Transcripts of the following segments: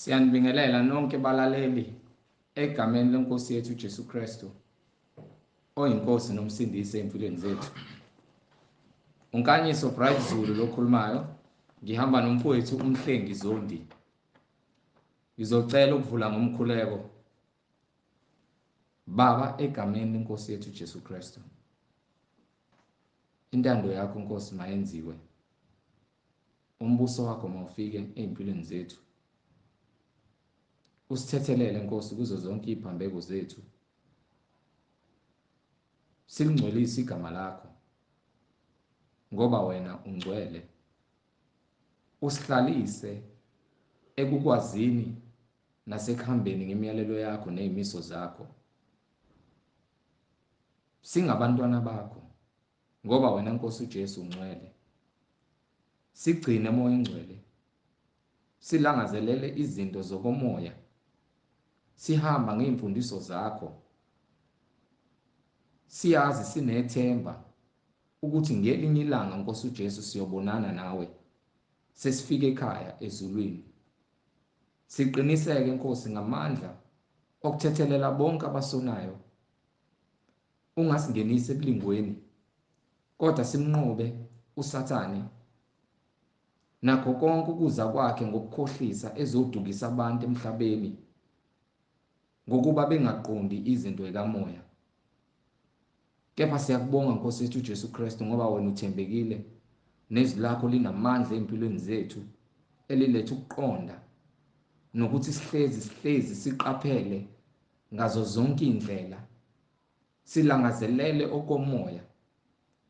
Siyanibingelela nonke balaleli egameni lenkosi yethu Jesu Kristu oyinkosi nomsindisi empilweni zethu. Unkanyiso Bright Zulu lokhulumayo, ngihamba nomfowethu uMhlengi Zondi. Ngizocela ukuvula ngomkhuleko. Baba, egameni lenkosi yethu Jesu Kristu, intando yakho Nkosi mayenziwe. Umbuso wakho mawufike ezimpilweni zethu. Usithethelele Nkosi kuzo zonke iziphambeko zethu. Silingcwelise igama lakho ngoba wena ungcwele. Usihlalise ekukwazini nasekuhambeni ngemiyalelo yakho nezimiso zakho. Singabantwana bakho ngoba wena Nkosi uJesu ungcwele. Sigcine moya ongcwele. Silangazelele izinto zokomoya. Sihamba ngezimfundiso zakho. Siyazi sinethemba ukuthi ngelinye ilanga Nkosi uJesu siyobonana nawe sesifike ekhaya ezulwini. Siqiniseke Nkosi ngamandla okuthethelela bonke abasonayo. Ungasingenisi ekulingweni, kodwa simnqobe uSathane nakho konke ukuza kwakhe ngokukhohlisa ezodukisa abantu emhlabeni ngokuba bengaqondi izinto ekamoya. Kepha siyakubonga Nkosi yethu uJesu Kristu ngoba wena uthembekile nezwi lakho linamandla empilweni zethu eliletha ukuqonda nokuthi sihlezi siqaphele ngazo zonke indlela, silangazelele okomoya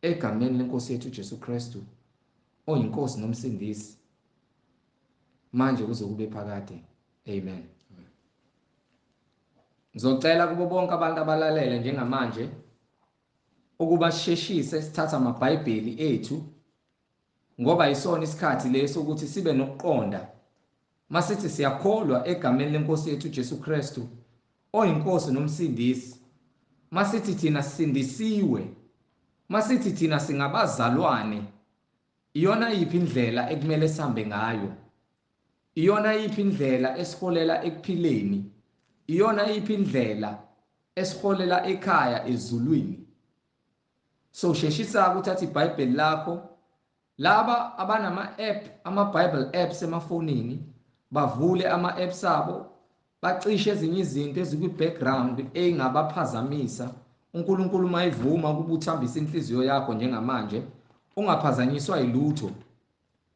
egameni lenkosi yethu uJesu Kristu oyinkosi nomsindisi manje kuze kube phakade. Amen. Ngizocela kubo bonke abantu abalalele njengamanje ukuba sisheshise sithatha amaBhayibheli ethu ngoba isona isikhathi leso ukuthi sibe nokuqonda. Masithi siyakholwa egameni lenkosi yethu Jesu Kristu oyinkosi nomsindisi. Masithi thina sisindisiwe. Masithi thina singabazalwane. Iyona yiphi indlela ekumele sihambe ngayo? Iyona yiphi indlela esiholela ekuphileni? Iyona yiphi indlela esiholela ekhaya ezulwini? So sheshisa ukuthatha iBhayibheli lakho. Laba abanama app, ama Bible apps emafonini, bavule ama apps abo, bacishe ezinye izinto ezikwi background engabaphazamisa. uNkulunkulu mayivuma ukuba uthambise inhliziyo yakho njengamanje, ungaphazanyiswa yilutho.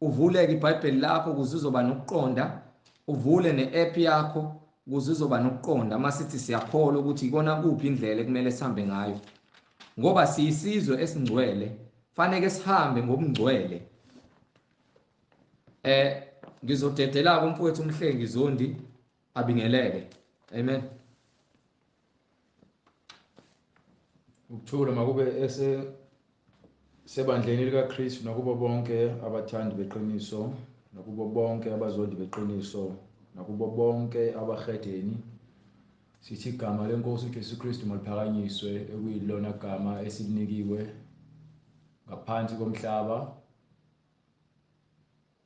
Uvuleke iBhayibheli lakho ukuze uzoba nokuqonda, uvule ne-app yakho ukuze uzoba nokuqonda. Masithi siyakholwa ukuthi ikona kuphi indlela ekumele sihambe ngayo, ngoba siyisizwe esingcwele, fanele sihambe ngobungcwele. Ngizodedela kumfowethu uMhlengi Zondi abingelele. Amen. Ukuthula makube sebandleni likaKristu nakubo bonke abathandi beqiniso, nakubo bonke abazondi beqiniso, nakubo bonke abahedeni. Sithi igama lenkosi uJesu Kristu maliphakanyiswe, ekuyilona gama esilinikiwe ngaphansi komhlaba,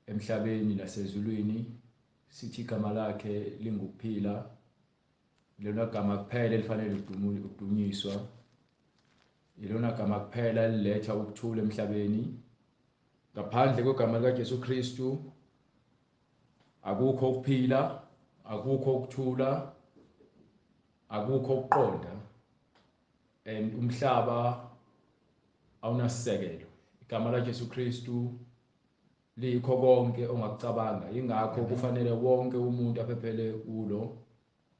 emhlabeni nasezulwini. Sithi igama lakhe lingukuphila, lona gama kuphela elifanele ukudunyiswa, ilona gama kuphela eliletha ukuthula emhlabeni. Ngaphandle kwegama likaJesu Kristu akukho ukuphila, akukho ukuthula, akukho ukuqonda, and umhlaba awunasisekelo. Igama laJesu Kristu liyikho konke ongakucabanga, ingakho kufanele wonke umuntu aphephele kulo,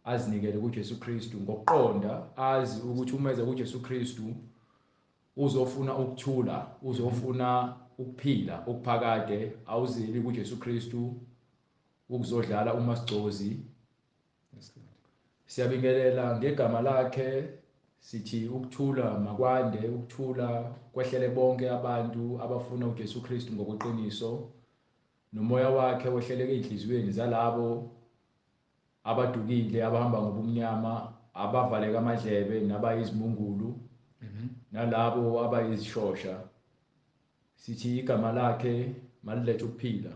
azinikele kuJesu Kristu ngokuqonda, azi ukuthi uma eza kuJesu Kristu uzofuna ukuthula, uzofuna ukuphila okuphakade. Awuzeli kuJesu Kristu ukuzodlala umasigcozi. Siyabingelela ngegama lakhe, sithi ukuthula makwande, ukuthula kwehlele bonke abantu abafuna uJesu Kristu ngokweqiniso, nomoya wakhe wehleleke ezinhliziyweni zalabo abadukile, abahamba ngobumnyama, abavaleka amadlebe nabayizimungulu, nalabo abayizishosha. Sithi igama lakhe malilethe ukuphila.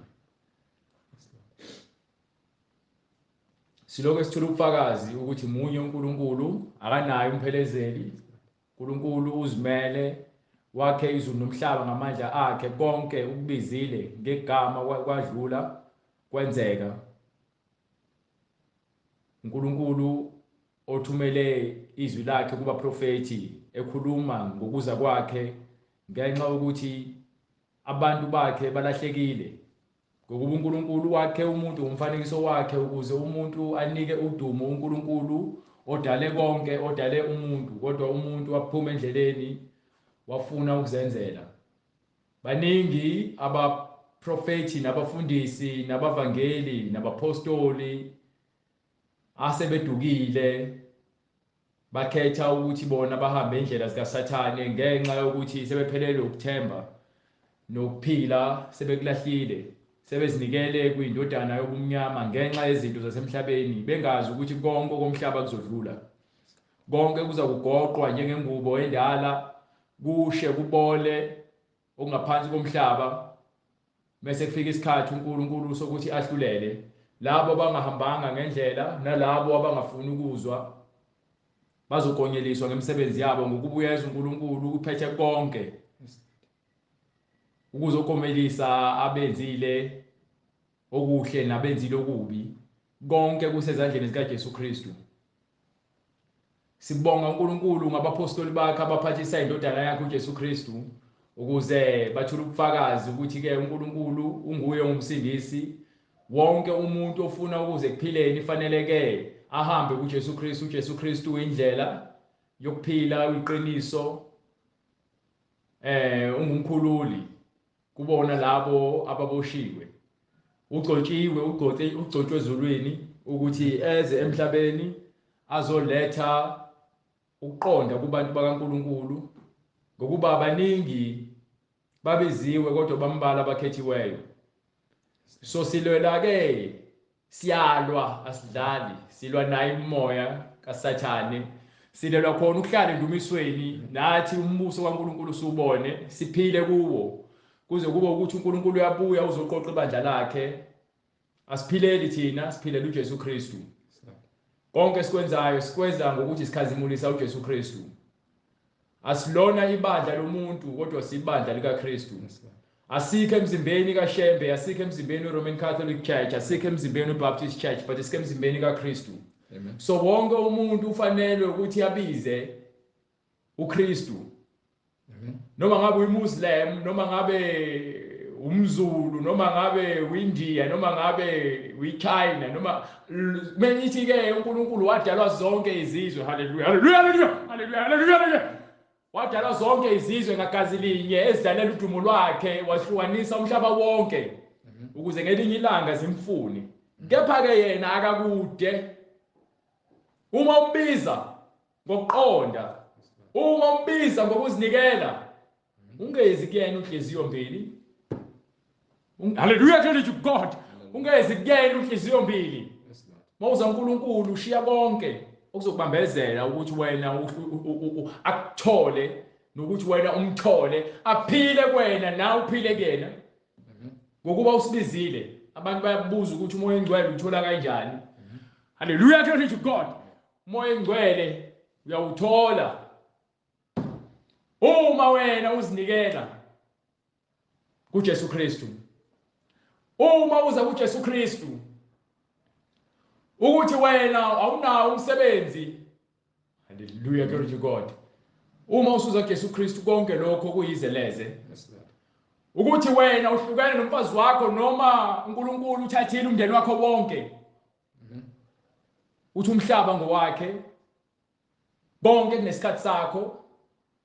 Silokhu sithola ubufakazi ukuthi munye uNkulunkulu, akanaye umphelezeli. uNkulunkulu uzimele, wakhe izulu nomhlaba ngamandla akhe, konke ukubizile ngegama kwadlula kwenzeka. uNkulunkulu othumele izwi lakhe kubaprofethi ekhuluma ngokuza kwakhe ngenxa yokuthi abantu bakhe balahlekile. Ngokuba uNkulunkulu wakhe umuntu ngomfanekiso wakhe ukuze umuntu anike udumo uNkulunkulu odale konke, odale umuntu, kodwa umuntu waphuma endleleni wafuna ukuzenzela. Baningi abaprofethi nabafundisi nabavangeli nabapostoli asebedukile, bakhetha ukuthi bona bahambe indlela zikaSathane ngenxa yokuthi sebephelelwe ukuthemba nokuphila, sebekulahlile, sebezinikele kwindodana yobumnyama ngenxa yezinto zasemhlabeni, bengazi ukuthi konke komhlaba kuzodlula, konke kuza kugoqwa njengengubo endala, kushe kubole okungaphansi komhlaba, bese kufika isikhathi uNkulunkulu sokuthi ahlulele labo abangahambanga ngendlela nalabo abangafuni ukuzwa. Bazokonyeliswa ngemisebenzi yabo, ngokuba uyeza uNkulunkulu uphethe konke ukuzokomelisa abenzile okuhle nabenzile okubi. Konke kusezandleni zikaJesu Kristu. Sibonga uNkulunkulu ngabapostoli bakhe abaphathisa indodana yakhe uJesu Kristu ukuze bathule ubufakazi ukuthi ke uNkulunkulu unguye ongumsindisi. Wonke umuntu ofuna ukuze kuphileni fanele ke ahambe kuJesu Kristu. uJesu Kristu uyindlela yokuphila, uyiqiniso, ungumkhululi kubona labo ababoshiwe. Ugcotshiwe, ugcotshwe ezulwini ukuthi eze emhlabeni azoletha ukuqonda kubantu bakaNkulunkulu, ngokuba abaningi babiziwe kodwa bambala abakhethiweyo. So silwela ke, siyalwa, asidlali, silwa naye umoya kaSathane. Silelwa khona ukuhlala endumisweni nathi umbuso kaNkulunkulu usubone, siphile kuwo kuze kube ukuthi uNkulunkulu uyabuya uzoqoqa ibandla lakhe. Asiphileli thina, siphilela uJesu Kristu. Konke sikwenzayo sikwenza ngokuthi sikhazimulisa uJesu Kristu. Asilona ibandla lomuntu kodwa sibandla likaKristu. Asikho emzimbeni kaShembe, asikho emzimbeni weRoman Catholic Church, asikho emzimbeni weBaptist Church, but asikho emzimbeni kaKristu. So wonke umuntu ufanele ukuthi abize uKristu. Noma ngabe uyiMuslim, noma ngabe umZulu, noma ngabe uIndia, noma ngabe uyiChina, noma menithi ke uNkulunkulu wadalwa zonke izizwe. Haleluya, haleluya, haleluya, haleluya, haleluya. Wadalwa zonke izizwe ngagazi linye ezidalela udumo lwakhe, wahlukanisa umhlaba wonke ukuze ngelinye ilanga zimfune. Kepha ke yena akakude. Uma umbiza ngokuqonda, uma umbiza ngokuzinikela, ungezi kuyena unhliziyo mbili. Hallelujah, glory to God. Ungezi kuyena unhliziyo mbili. Mawuza uNkulunkulu ushiya konke okuzokubambezela ukuthi wena akuthole nokuthi wena umthole, aphile kuwena nawe uphile kuyena. Ngokuba usibizile, abantu bayabuza ukuthi uMoya oNgcwele uthola kanjani. Hallelujah, glory to God. Umoya oNgcwele uyawuthola uma wena uzinikela kuJesu Kristu. Uma uza kuJesu Kristu ukuthi wena awunawo umsebenzi. Hallelujah, glory to God. Uma usuza kuJesu Kristu konke lokho kuyizeleze. Ukuthi wena uhlukene nomfazi wakho noma uNkulunkulu uthathile umndeni wakho wonke. Uthi umhlaba ngowakhe, konke kunesikhathi sakho,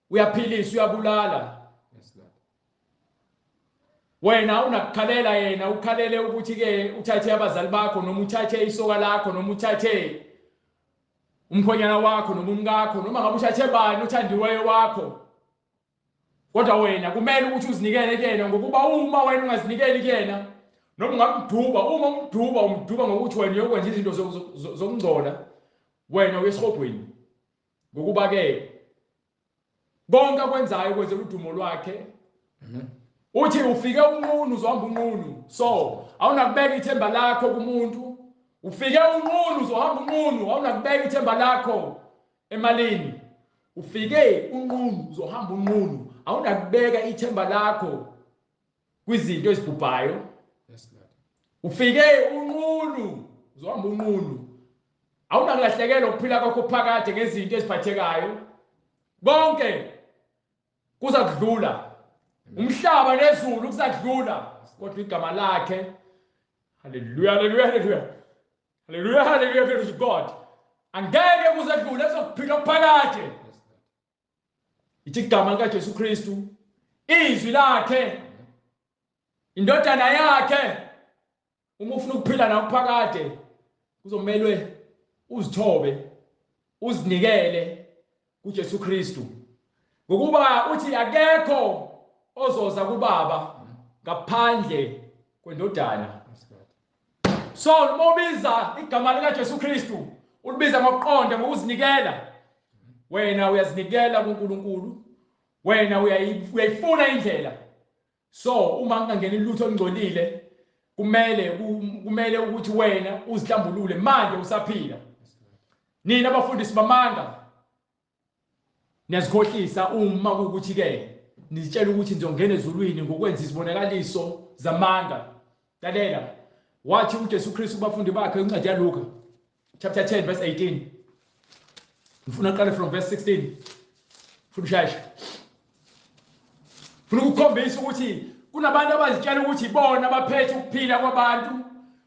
uyaphilisa, uyabulala. Wena unakukhalela yena, ukhalele ukuthi ke uthathe abazali bakho noma uthathe isoka lakho noma uthathe umkhonyana wakho noma umkakho noma ngabe uthathe bani othandiweyo wakho. Kodwa wena kumele ukuthi uzinikele kuyena, ngokuba uma wena ungazinikeli kuyena noma ungamduba, uma umduba umduba ngokuthi wena uyokwenza izinto zokungcola, wena uyesihogweni. Ngokuba ke konke akwenzayo kwenzela udumo lwakhe. Uthi ufike unqunu, uzohamba unqunu. So awunakubeka ithemba lakho kumuntu. Ufike unqunu, uzohamba unqunu, awunakubeka ithemba lakho emalini. Ufike unqunu, uzohamba unqunu, awunakubeka ithemba lakho kwizinto ezibhubhayo. Yes, Lord. Ufike unqunu, uzohamba unqunu, awunakulahlekelwa ukuphila kwakho phakade ngezinto eziphathekayo. Konke kuza kudlula, umhlaba nezulu kuzakudlula, kodwa igama lakhe, haleluya, haleluya, haleluya, haleluya, haleluya, glory to God, angeke kuze kudlule, ezokuphila okuphakade. Yes, Lord. Ithi igama likaJesu Kristu, izwi lakhe, indodana yakhe. Uma ufuna ukuphila nawe phakade, kuzomelwe uzithobe, uzinikele kuJesu Kristu, ngokuba uthi akekho ozoza kuBaba ngaphandle kwendodana. Yes, Lord. So uma ubiza igama likaJesu Kristu, ulibiza ngokuqonda, ngokuzinikela. Wena uyazinikela kuNkulunkulu, wena uyayifuna indlela. So uma kungangeni lutho olungcolile, kumele ukuthi wena uzihlambulule manje usaphila. Yes, Lord. Nina abafundisi bamanga niyazikhohlisa uma kuwukuthi ke nizitshela ukuthi nizongena ezulwini ngokwenza izibonakaliso zamanga. Lalela, wathi uJesu Kristu kubafundi bakhe incwadi yaLuka chapter 10 verse 18. Ngifuna uqale from verse 16. Ngifuna usheshe. Ngifuna ukukhombisa ukuthi kunabantu abazitshela ukuthi bona baphethe ukuphila kwabantu,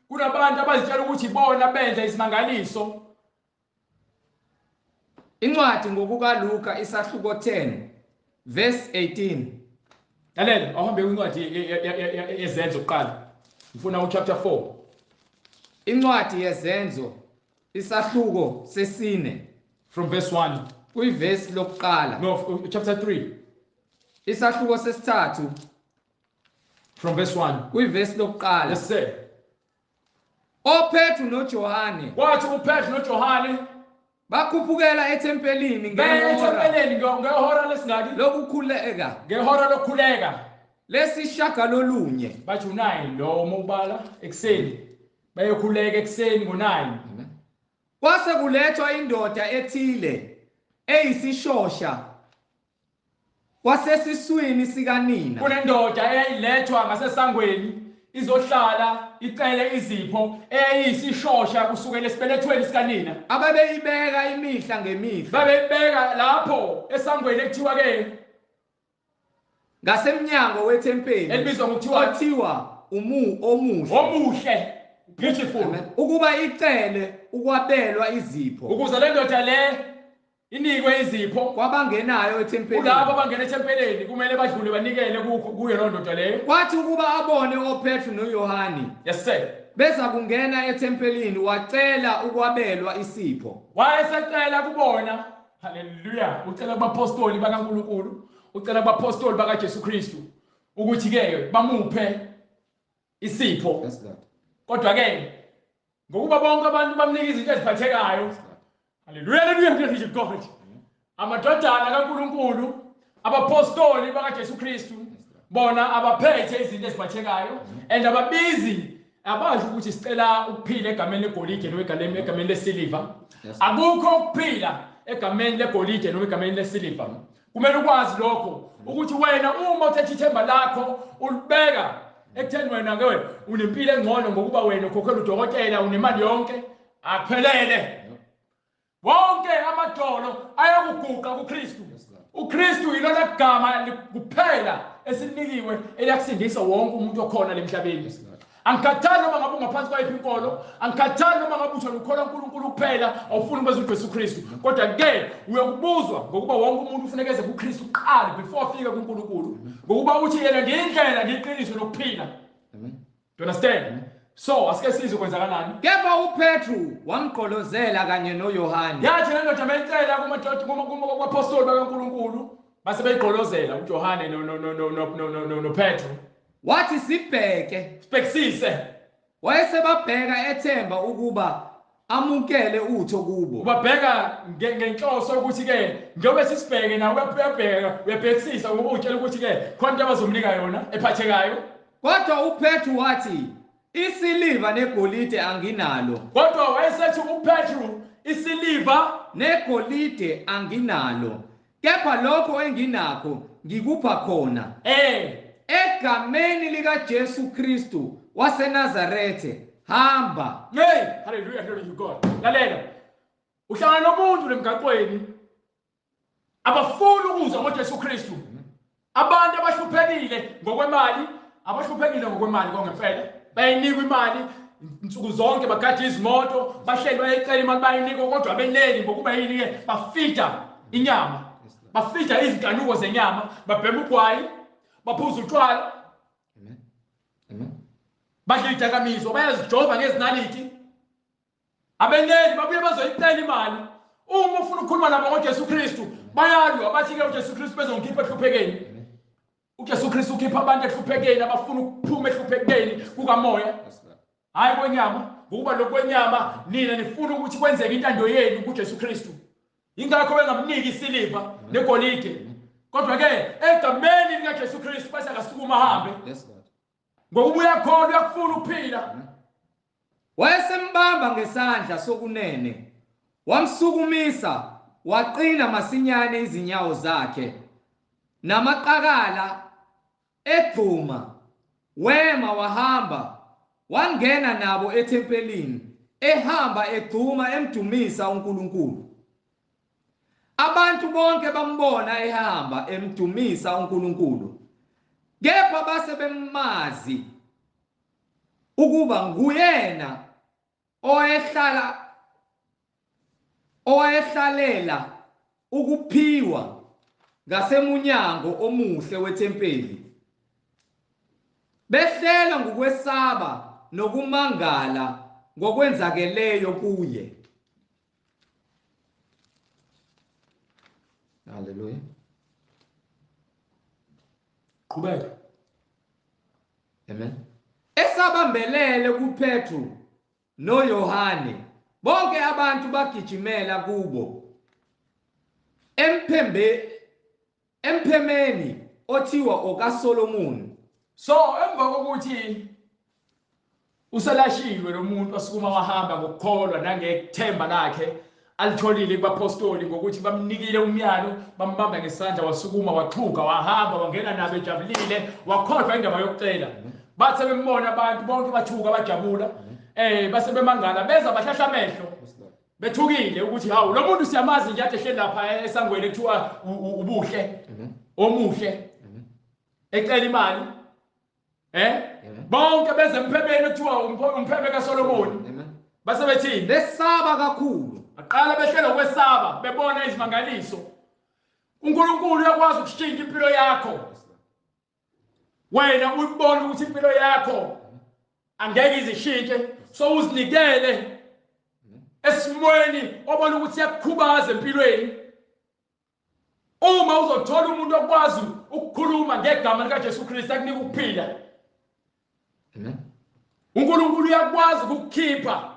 kunabantu abazitshela ukuthi bona benza izimangaliso. Incwadi ngokukaLuka isahluko 10 verse 18. Lalela, awuhambe kwincwadi yeZenzo kuqala. Ngifuna uchapter 4. Incwadi yeZenzo isahluko sesine from verse 1. Kuyivesi lokuqala. No, chapter 3. Isahluko sesithathu from verse 1. Kuyivesi lokuqala. Yes sir. OPetru noJohane. Kwathi uPetru noJohane bakhuphukela ethempelini ngehora. Ethempelini ngehora lesingaki? Lokukhuleka. Ngehora lokukhuleka. Lesishagalolunye. Bathi u9 lo uma ubala ekseni. Bayokhuleka ekseni ngo9. Kwase kulethwa indoda ethile eyisishosha kwasesiswini sikanina. Kunendoda eyayilethwa ngasesangweni izohlala icele izipho eyayisishosha kusukela esibelethweni sikanina. Ababeyibeka imihla ngemihla. Babeyibeka lapho esangweni ekuthiwa ke ngasemnyango wethempeli elibizwa ngokuthiwa othiwa omuhle. Omuhle. Beautiful. Amen. Ukuba icele ukwabelwa izipho. Ukuze le ndoda le inikwe izipho kwabangenayo ethempelini. Kulabo abangena ethempelini kumele badlule banikele kuyo loo ndoda leyo. Kwathi ukuba abone oPetru noYohane. Yes sir. Beza kungena ethempelini wacela ukwabelwa isipho. Wayesecela kubona. Haleluya. Ucela kubapostoli bakaNkuluNkulu, ucela kubapostoli bakaJesu Kristu ukuthi ke bamuphe isipho. Yes Lord. Kodwa ke ngokuba bonke abantu bamnika izinto eziphathekayo. Haleluya, haleluya, glory to God. Amadodana kaNkuluNkulu, abapostoli bakaJesu Kristu, bona abaphethe izinto eziphathekayo and ababizi abasho ukuthi sicela ukuphila egameni legolide noma egameni lesiliva. Akukho ukuphila egameni legolide noma egameni lesiliva. Kumele ukwazi lokho ukuthi wena uma uthethe ithemba lakho ulibeka ekutheni wena ke unempilo engcono ngokuba wena ukhokhela udokotela unemali yonke, akuphelele. Wonke amadolo ayakuguqa kuKristu. uKristu yilona gama kuphela esinikiwe eliyakusindisa wonke umuntu okhona lemhlabeni. Angikhathali noma ngabe ungaphansi kwayiphi inkolo, angikhathali noma ngabe uthole ukholwa uNkulunkulu kuphela, awufuni ukubeza uJesu Kristu. Kodwa ke uyakubuzwa ngokuba wonke umuntu ufuneka eze kuKristu kuqala before afike kuNkulunkulu. Ngokuba uthi yena ngiyindlela, ngiyiqiniso nokuphila. Amen. Do you understand? So asike sizwe kwenzakalani. Kepha uPetru wamgqolozela kanye noYohane. Yathi le ndoda mayicela kumapostoli bakaNkulunkulu base beyigqolozela uJohane noPetru. Wathi sibheke, sibhekisise. Wayesebabheka ethemba ukuba amukele utho kubo. Ubabheka ngenhloso ukuthi ke njengoba sisibheke nawe uyabheka, uyabhekisisa ngoba utshela ukuthi ke khona into abazomnika yona ephathekayo. Kodwa uPetru wathi Isiliva negolide anginalo. Kodwa wayesethi uPetru, isiliva negolide anginalo, kepha lokho enginakho ngikupha khona. Egameni lika Jesu Kristu waseNazarethe, hamba. Hey, hallelujah, glory to God. Lalela. Uhlangana nomuntu lemgaqweni abafuni ukuzwa ngoJesu Kristu. Abantu abahluphekile ngokwemali, abahluphekile ngokwemali kongempela, bayinikwa imali insuku zonke, bagada izimoto, bahleli bayicela imali bayinikwa, kodwa abeneli ngokuba yini ke, bafida inyama, bafida izinkanuko zenyama, babhema ugwayi, baphuza utshwala. Amen. Amen. Badla idakamizwa, bayazijova ngezinaliti. Abeneli babuye bazoyicela imali. Uma ufuna ukukhuluma nabo ngoJesu Kristu, bayalwa, bathi ke uJesu Kristu bezongikhipha ehluphekeni. uJesu Kristu ukhipha abantu ehluphekeni, abafuna ukuphuma ehluphekeni kukamoya, hayi kwenyama. Ngokuba lokwenyama nina nifuna ukuthi kwenzeke intando yenu kuJesu Kristu. Ingakho bengamniki isiliva negolide. Kodwa ke egameni likaJesu Kristu bese akasukuma ahambe. Ngokuba uyakholwa, uyakufuna ukuphila. Wayesembamba ngesandla sokunene, wamsukumisa, waqina masinyane izinyawo zakhe, namaqakala egxuma, wema wahamba, wangena nabo ethempelini, ehamba egxuma emdumisa uNkulunkulu. Abantu bonke bambona ehamba emdumisa uNkulunkulu, kepha base bemazi ukuba nguyena owayehlalela ukuphiwa ngasemunyango omuhle wethempeli. Behlela ngokwesaba nokumangala ngokwenzakeleyo kuye. Hallelujah. Qhubeka. Amen. Esabambelele kuPetru noYohane, bonke abantu bagijimela kubo emphemeni othiwa okaSolomon. So emva kokuthi uselashiwe lo muntu, wasukuma wahamba ngokukholwa nangethemba lakhe alitholile kubapostoli, ngokuthi bamnikile umyalo, bambamba ngesandla, wasukuma waxhuga wahamba, wangena nabo ejabulile, wakhohlwa indaba yokucela. Bathe bembona abantu bonke bathuka bajabula, base bemangala, beza bahlahla amehlo bethukile ukuthi hawu, lo muntu siyamazi nje, ade ehleli lapha esangweni kuthiwa ubuhle omuhle, ecela imali. Bonke beze emphemeni kuthiwa umpheme kaSolomon. Base bethini? Besaba kakhulu. Aqala behlela ukwesaba, bebona izimangaliso. uNkulunkulu uyakwazi ukushintsha impilo yakho. Wena uyibona ukuthi impilo yakho angeke izishintshe, so uzinikele esimweni obona ukuthi siyakukhubaza empilweni. Uma uzothola umuntu okwazi ukukhuluma ngegama likaJesu Kristu akunika ukuphila. Amen. uNkulunkulu uyakwazi ukukukhipha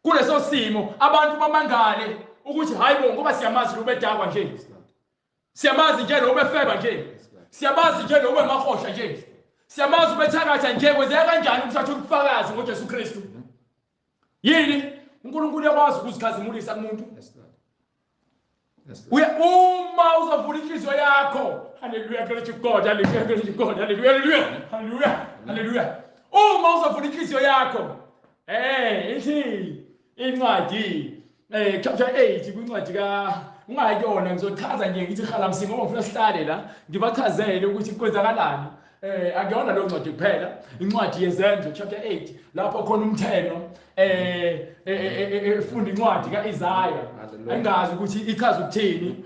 kuleso simo. Abantu bamangale ukuthi hayibo, ngoba siyamazi lo bedakwa nje, siyamazi nje lo befeba nje, siyamazi nje lo bemahosha nje, siyamazi ubethakatha nje, kwenzeka kanjani ukuthi athole ubufakazi ngoJesu Kristu? Yini? uNkulunkulu uyakwazi ukuzikhazimulisa kumuntu. Uma uzovula inhliziyo yakho, haleluya, glory to God, haleluya, glory to God, haleluya, haleluya, haleluya, haleluya. Uma uzovula inhliziyo yakho, ithi incwadi chapter 8 kwincwadi ka ungayiyona, ngizochaza nje ngithi halamsi ngoba ngifuna sihlale la ngibachazele ukuthi kwenzakalani. Akuyona leyo ncwadi kuphela, incwadi yeZenzo chapter 8 lapho khona umtheno efunda incwadi kaIsaya, engazi ukuthi ichaza ukuthini.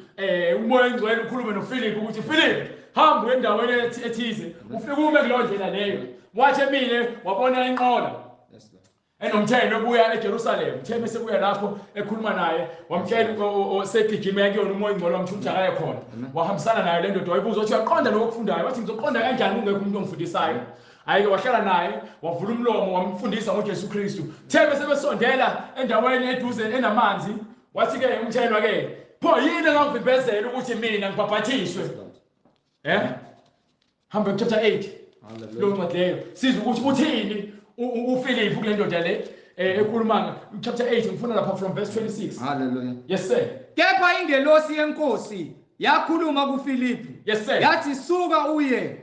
uMoya oNgcwele ukhulume noPhilip ukuthi Philip, hamba uye endaweni ethize, ufike ume kuleyo ndlela leyo. Wathi emile wabona inqola enomtheno obuya eJerusalem. Uthe sebuya lapho ekhuluma naye, wamtshela segijima yakuyona uMoya oNgcwele wamtshela ukuthi akaye khona. Wahambisana naye le ndoda, wayibuza wathi uyaqonda lokho okufundayo? Wathi ngizoqonda kanjani kungekho umuntu ongifundisayo? Hhayi-ke wahlala naye, wavula umlomo, wamfundisa ngoJesu Kristu. Uthe bese besondela endaweni eduze enamanzi, wathi-ke umthenwa-ke, pho yini engangivimbezela ukuthi mina ngibhabhathiswe? Hambe chapter 8. Lo ncwadi leyo sizwe ukuthi uthini uFiliphu kule ndoda le ekhuluma chapter 8, ngifuna lapha from verse 26. Hallelujah. Yes sir. Kepha ingelosi yenkosi yakhuluma kuFiliphu. Yes sir. Yathi suka uye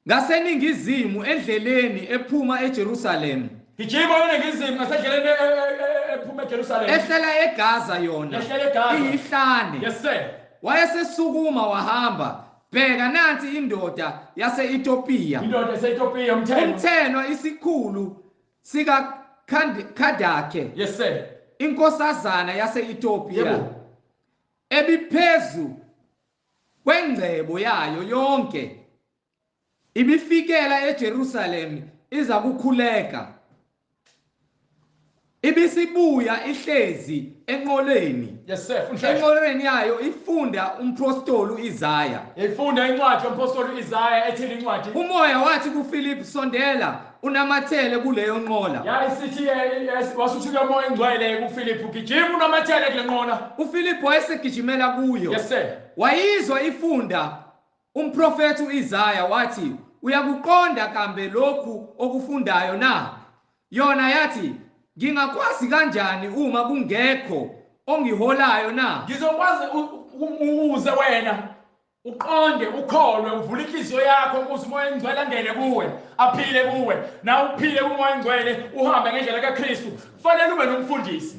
ngaseningizimu endleleni ephuma eJerusalem. Gijima eningizimu ngasendleleni ephuma eJerusalem. Ehlela eGaza yona. Ehlela eGaza. Iyihlane. Yes sir. Wayesesukuma wahamba. Bheka nansi indoda yase-Ethiopia. Indoda yase-Ethiopia umthenwa. Umthenwa isikhulu sika Kadake. Yes sir. Inkosazana yase-Ethiopia. Ebiphezu kwengcebo yayo yonke. Ibifikela eJerusalem iza kukhuleka. Ibisibuya ihlezi enqoleni. Yes sir. Enqoleni yayo ifunda umpostoli uIsaya. Ifunda incwadi yompostoli uIsaya ethini incwadi. Umoya wathi kuPhilip sondela unamathele kuleyo nqola. Yayisithi wasuthi umoya engcwele kuPhilip gijima unamathele kule nqola. uPhilip wayesegijimela kuyo. Yes sir. Wayizwa ifunda umprofeti uIsaya wathi uyakuqonda kambe lokhu okufundayo na? Yona yathi ngingakwazi kanjani uma kungekho ongiholayo na? Ngizokwazi ukuze wena uqonde ukholwe uvule inhliziyo yakho ukuze umoya engcwele angene kuwe aphile kuwe na uphile kumoya engcwele uhambe ngendlela kaKristu. Kufanele ube nomfundisi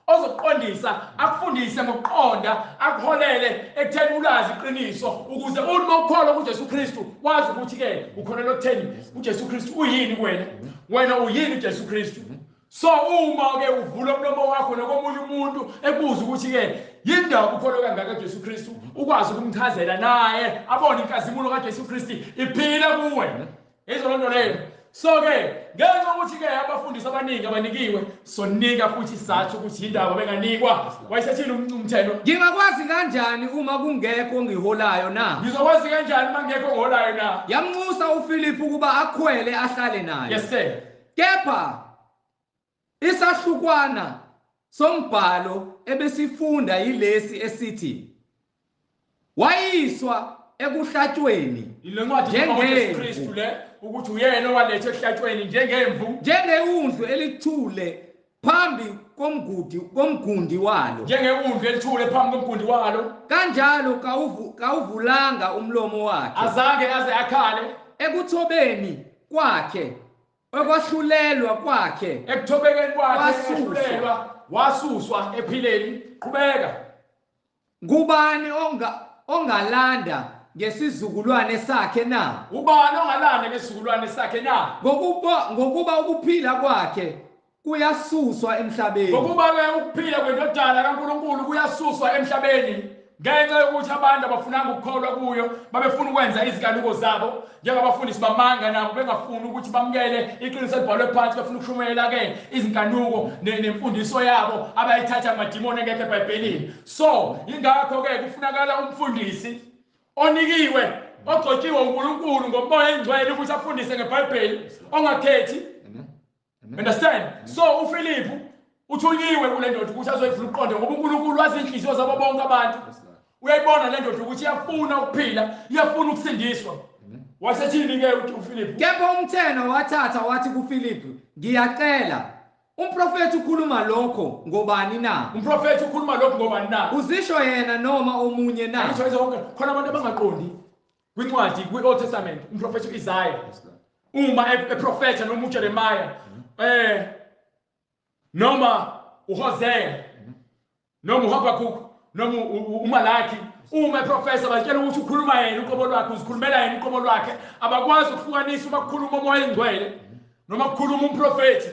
ozokuqondisa akufundise ngokuqonda akuholele ekutheni ulazi iqiniso ukuze uma ukholwa kuJesu Kristu wazi ukuthi ke ukholelwa ekutheni uJesu Kristu uyini kuwena, wena uyini uJesu Kristu. So uma ke uvula umlomo wakho nokomunye umuntu ekubuza ukuthi ke yindaba ukholwa kangaka kuJesu Kristu ukwazi ukumchazela naye abone inkazimulo kaJesu Kristu iphila kuwe. Yizo lonto leyo. So ke ngenxa ukuthi ke abafundisi abaningi abanikiwe sonika futhi isizathu ukuthi indaba benganikwa. Wayesethini umthelo? Ngingakwazi kanjani uma kungekho ongiholayo na? Ngizokwazi kanjani uma kungekho ongiholayo na? Yamnxusa uPhilip ukuba akhwele ahlale naye. Yes sir. Kepha isahlukwana sombhalo ebesifunda yilesi esithi wayiswa ekuhlatshweni ile ncwadi kaJesu Kristu le ukuthi uyena owalethe ekuhlatshweni njengemvu, njengewundlu elithule phambi komgundi walo, njengewundlu elithule phambi komgundi walo, kanjalo kawuvulanga umlomo wakhe, azange aze akhale. Ekuthobeni kwakhe ekwahlulelwa kwakhe, ekuthobekeni kwakhe wahlulelwa, wasuswa ephileni. Qhubeka. Ngubani ongalanda ngesizukulwane sakhe na? Ubani ongalanda ngesizukulwane sakhe na? Ngokuba ukuphila kwakhe kuyasuswa emhlabeni. Ngokuba ke ukuphila kwendodana kaNkuluNkulu kuyasuswa emhlabeni ngenxa yokuthi abantu abafunanga ukukholwa kuyo babefuna ukwenza izinkanuko zabo njengabafundisi bamanga nabo bengafuni ukuthi bamukele iqiniso elibhalwe phansi, befuna ukushumayela ke izinkanuko nemfundiso yabo abayithatha amadimoni engekho eBhayibhelini. So ingakho ke kufunakala umfundisi onikiwe ogcotshiwe uNkulunkulu ngomoya engcwele ukuthi afundise ngeBhayibheli ongakhethi. Understand? So uPhilip uthunyiwe kule ndoda ukuthi azoyivula uqonde ngoba uNkulunkulu wazi inhliziyo zabo bonke abantu. Uyayibona le ndoda ukuthi iyafuna ukuphila, iyafuna ukusindiswa. Wasethini ke uPhilip? Kepha umtheno wathatha wathi kuPhilip, ngiyacela umprofeti ukhuluma lokho ngobani na? Umprofeti ukhuluma lokho ngobani na? Uzisho yena noma omunye na? Ngisho zonke khona abantu abangaqondi kwincwadi kwi-Old Testament umprofeti uIsaiah uma eprofetha noma uJeremiah noma uHosea noma uHabakuk noma uMalaki, uma eprofesa batshela ukuthi ukhuluma yena uqobo lwakhe, uzikhulumela yena uqobo lwakhe. Abakwazi ukuhlukanisa uma kukhuluma umoya engcwele noma kukhuluma umprofeti.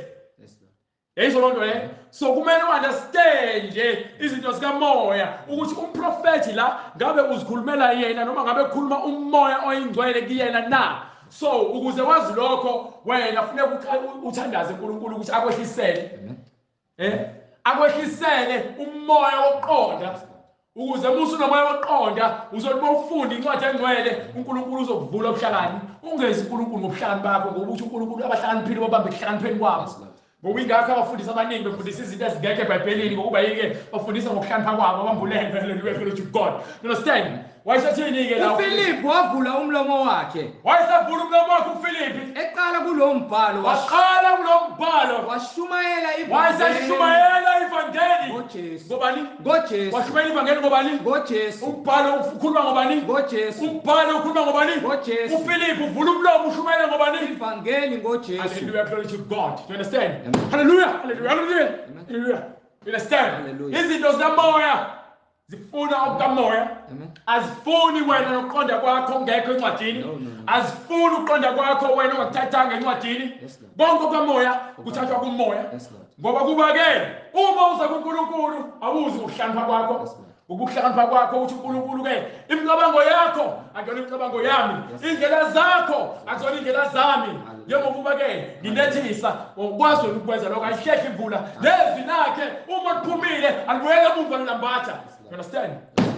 Yizo lonto le. So kumele u-understand nje izinto zikamoya ukuthi umprofeti la ngabe uzikhulumela yena noma ngabe kukhuluma umoya oyingcwele kuyena na. So ukuze wazi lokho wena kufuneka uthandaze uNkulunkulu ukuthi akwehlisele. Akwehlisele umoya wokuqonda ukuze musu nomoya wokuqonda uzothi mawufunda incwadi engcwele uNkulunkulu uzokuvula ubuhlakani. Ungezi uNkulunkulu ngobuhlakani bakho ngoba uthi uNkulunkulu abahlakaniphile babambe ekuhlakanipheni kwabo. Ngoba ingakho abafundisi abaningi befundisa izinto ezingekho eBhayibhelini, ngokuba yike bafundisa ngokuhlakanipha kwabo, abambulele. Hallelujah, glory to God. You understand? Wayesethini-ke la? UFiliphu wavula umlomo wakhe. Wayesevula umlomo wakhe uFiliphi. Eqala kulo mbhalo. Waqala kulo mbhalo. Washumayela ivangeli. Wayeseshumayela ivangeli. NgoJesu. Ngobani? NgoJesu. Washumayela ivangeli ngobani? NgoJesu. Umbhalo ukhuluma ngobani? NgoJesu. Umbhalo ukhuluma ngobani? NgoJesu. uFiliphu uvula umlomo ushumayela ngobani? Ivangeli ngoJesu. Hallelujah, glory to God. Do you understand? Amen. Hallelujah, hallelujah, hallelujah. Amen. Hallelujah. You understand? Hallelujah. Izinto zikamoya zifuna okukamoya. Amen. Azifuni wena nokuqonda kwakho ongekho encwadini. No, no, no. Azifuni ukuqonda kwakho wena ongakuthathanga encwadini. Yes, Lord. Konke okukamoya kuthathwa kumoya. Yes, Lord. Ngoba kuba ke uma uza kuNkulunkulu awuzi ukuhlakanipha kwakho. Yes, Lord. Ukuhlakanipha kwakho uthi uNkulunkulu ke imicabango yakho akuyona imicabango yami, Yes. indlela zakho akuzona indlela zami. Hallelujah. Njengokuba ke nginethisa ukwazi wena ukwenza lokho, ayihlehli imvula nezwi lakhe uma liphumile alibuyele emuva lilambatha. You understand?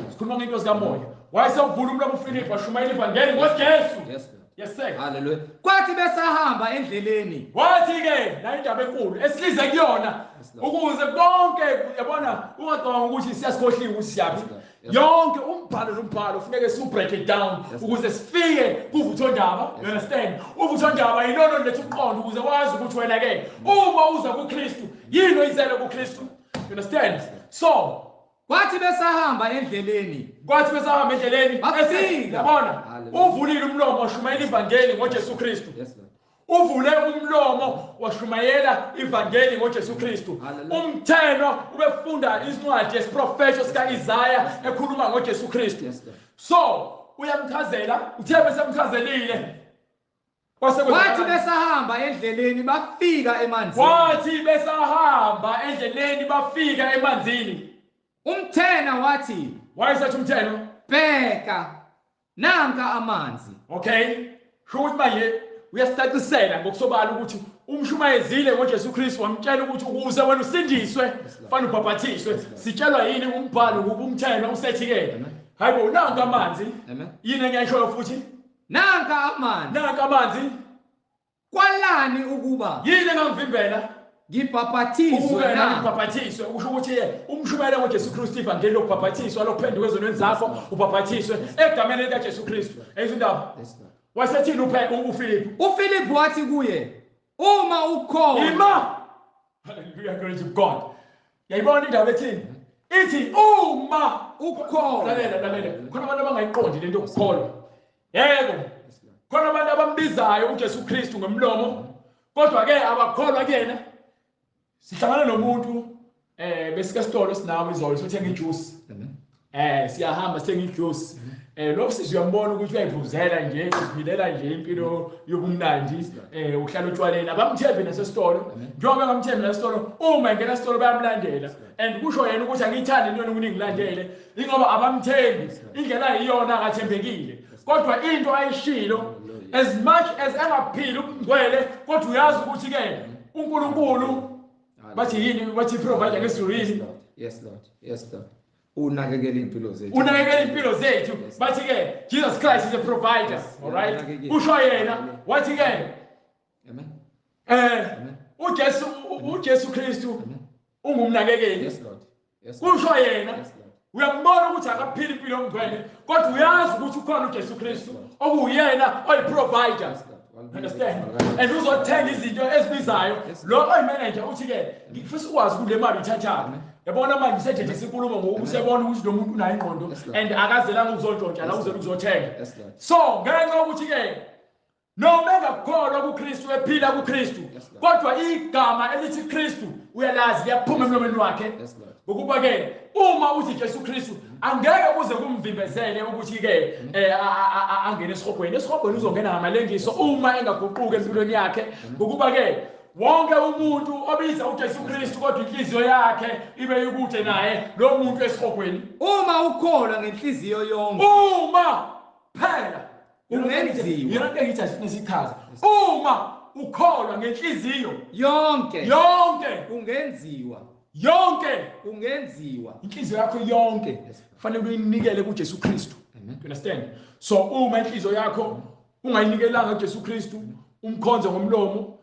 Sikhuluma ngento zikamoya. Wayesewuvula umlomo uFiliphu washumayela ivangeli ngoJesu. Yes, Lord. Yes sir. Hallelujah. Kwathi besahamba endleleni. Wathi-ke la indaba enkulu esilize kuyona Yes, Lord. ukuze konke yabona ungacabanga ukuthi siyasikhohliwe ukuthi siyaphi. Yes, Lord. Yes, Yonke umbhalo nombhalo funeke siwu-break it down Yes, ukuze sifike kuvuthondaba. You understand? Uvuthondaba yilona oluletha uqondo ukuze wazi ukuthi wena-ke uma uza kuKristu yini oyizele kuKristu. You understand? So Kwathi besahamba endleleni. kwathi besahamba endleleni Bafika. yabona Hallelujah. uvulile umlomo washumayela ivangeli ngoJesu Kristu. Yes, Lord. Uvule umlomo washumayela ivangeli ngoJesu Kristu. Hallelujah. Umtheno ubefunda isincwadi yesiprofeto sika-Isaya ekhuluma ngoJesu Kristu. Yes, Lord. So uyamchazela, uthe besemchazelile. Kwase Kwathi besahamba endleleni bafika emanzini. Kwathi besahamba endleleni bafika emanzini. Umthena wathi, Wayesethi umtheno, "Bheka, nanka amanzi." okay, sho ukuthi manje uyasicacisela ngokusobala ukuthi umshumayezile ngoJesu Kristu, wamtshela ukuthi ukuze wena usindiswe Lord. fanele ubhabhathiswe. Yes, Lord. Sitshelwa yini umbhalo ukuba umtheno usethi ke Amen. hayibo nanka amanzi. Amen. Yini engiyishoyo futhi? Nanka amanzi. Nanka amanzi. Kwalani ukuba Yini engangivimbela ngibhaphathizwe ukuba na? ngibhabhathiswe? Usho ukuthi umshumayela ngoJesu Kristu ivangeli lokubhabhathiswa lokuphenduka ezonweni zakho ubhabhathiswe egameni likaJesu Kristu. Eyizwa indaba? Yes, Lord. Wasethini uFiliphu? uFiliphu wathi kuye, "Uma ukhona." Ima. Hallelujah, glory to God. Yayibona indaba ethini? Ithi uma Ukukholwa. Lalela, lalela. Khona abantu abangayiqondi lento yokukholwa. Yebo. Yes, Lord. Khona abantu abambizayo uJesu Kristu ngomlomo, kodwa ke abakholwa kuyena. Sihlangana nomuntu besike esitolo sinawo izolo sothenga ijuice. Amen. Siyahamba sithenga ijuice. Lo sisi uyambona ukuthi uyayiphuzela nje, uziphilela nje impilo yobumnandi, uhlala utshwaleni. Abamthembi nasesitolo. Njengoba bengamthembi nasesitolo, uma engena esitolo bayamlandela. And kusho yena ukuthi angiyithandi into yokuthi ngilandele, ingoba abamthembi. Indlela iyona akathembekile. Kodwa into ayishilo, as much as engaphili ubungcwele, kodwa uyazi ukuthi ke uNkulunkulu bathi yini, bathi provider ngesiZulu Yes, yini? Lord. Yes, Lord. Yes, Lord. Unakekela impilo zethu. Unakekela impilo zethu. Yes. Bathi ke Jesus Christ is a provider. Yes. All right? Unakekela. Usho yena wathi ke Amen. Amen. uJesu uJesu Kristu Amen. ungumnakekeli. Yes, Lord. Yes, Lord. Kusho yena Yes, Lord. uyambona ukuthi akaphili impilo yomngcwele, kodwa uyazi ukuthi ukhona uJesu Kristu okuyena oyi-provider. Yes, Lord. Understand? And uzothenga izinto ezibizayo. Yes. Lo oyi-manager uthi ke ngifisa ukwazi kule mali uyithathaphi. Yabona manje usejejisa inkulumo ngokuba usebona ukuthi lo muntu unayo ingqondo Yes, Lord. and akazelanga ukuzontshontsha la, Yes, uzela Lord. ukuzothenga. Yes, Lord. So ngenxa yokuthi ke noma engakholwa kuKristu ephila kuKristu, Yes, Lord. kodwa igama elithi Kristu uyalazi, liyaphuma emlomeni wakhe. Yes, Lord. Ngokuba ke uma uthi Jesu Kristu angeke kuze kumvimbezele ukuthi ke angene esihogweni. Esihogweni uzongena ngamalengiso uma engaguquki empilweni yakhe. Ngokuba ke wonke umuntu obiza uJesu Kristu kodwa inhliziyo yakhe ibe ikude naye, lo muntu esihogweni. Uma ukholwa ngenhliziyo yonke. Uma phela Ungenziwa. Yona into engithi asifune sichaze. Uma ukholwa ngenhliziyo Yonke. yonke, Ungenziwa. yonke Ungenziwa. inhliziyo yakho yonke Yes. fanele uyinikele kuJesu Kristu. Amen. You understand? So uma inhliziyo yakho ungayinikelanga kuJesu Kristu, umkhonze ngomlomo,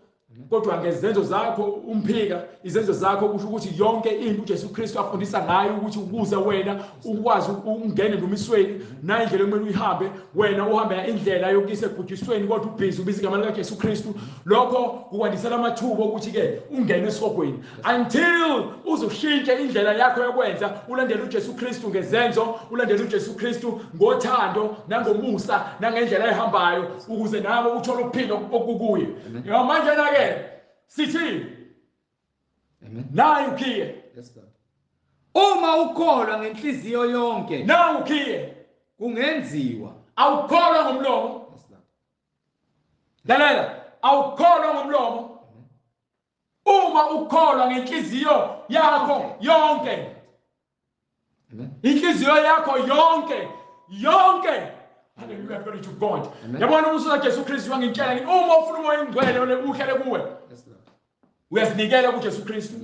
Kodwa ngezenzo zakho umphika, izenzo zakho kusho ukuthi yonke into uJesu Kristu afundisa ngayo ukuthi ukuze wena ukwazi ukungena endumisweni nayindlela okumele uyihambe, wena uhambe indlela yokuyisa ekubhujisweni kodwa ubhizi ubiza igama likaJesu Kristu. Lokho kukwandisela amathuba ukuthi-ke ungene esihogweni until uzushintshe indlela yakho yokwenza, ulandele uJesu Kristu ngezenzo, ulandele uJesu Kristu ngothando nangomusa nangendlela ehambayo ukuze nawe uthole ukuphila okukuye. Manje na-ke sithi nayi ukhiye. Uma ukholwa ngenhliziyo yonke, nawu ukhiye, kungenziwa. Awukholwa ngomlomo. Lalela, awukholwa ngomlomo. Uma ukholwa ngenhliziyo yakho yonke, inhliziyo yakho yonke yonke. Hallelujah, glory to God. Yabona umusa kaJesu Kristu wangitshela ngithi uma ufuna uMoya oNgcwele uhlale kuwe, uyazinikela kuJesu Kristu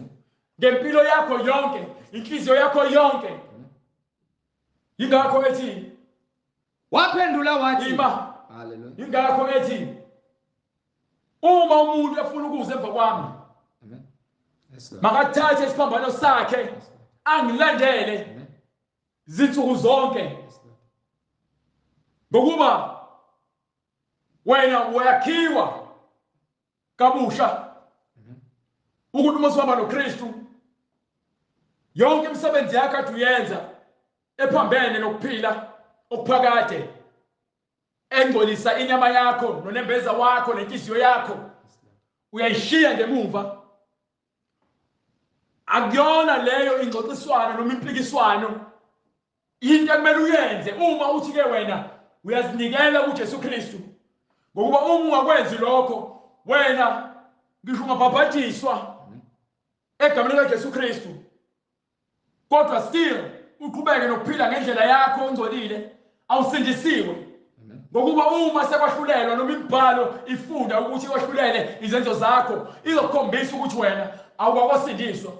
ngempilo yakho yonke, inhliziyo yakho yonke. Yingakho ethi waphendula wathi ima. Hallelujah. Yingakho ethi uma umuntu efuna ukuza emva kwami, makathathe isiphambano sakhe angilandele zinsuku zonke, ngokuba wena uyakhiwa kabusha ukuthi uma usihamba noKristu yonke imisebenzi yakho athi uyenza ephambene nokuphila okuphakade, engcolisa inyama yakho nonembeza wakho nenhliziyo yakho, uyayishiya ngemuva. Akuyona leyo ingxoxiswano noma impikiswano, into ekumele uyenze uma uthi ke wena uyazinikela kuJesu Kristu, ngokuba uma ungakwenzi lokho wena ngisho ungabhabhajiswa egameni likaJesu Kristu, kodwa still uqhubeke nokuphila ngendlela yakho ongcolile, awusindisiwe. Ngokuba uma sekwahlulelwa noma imibhalo ifunda ukuthi ikwahlulele izenzo zakho, izokukhombisa ukuthi wena awukwakosindiswa.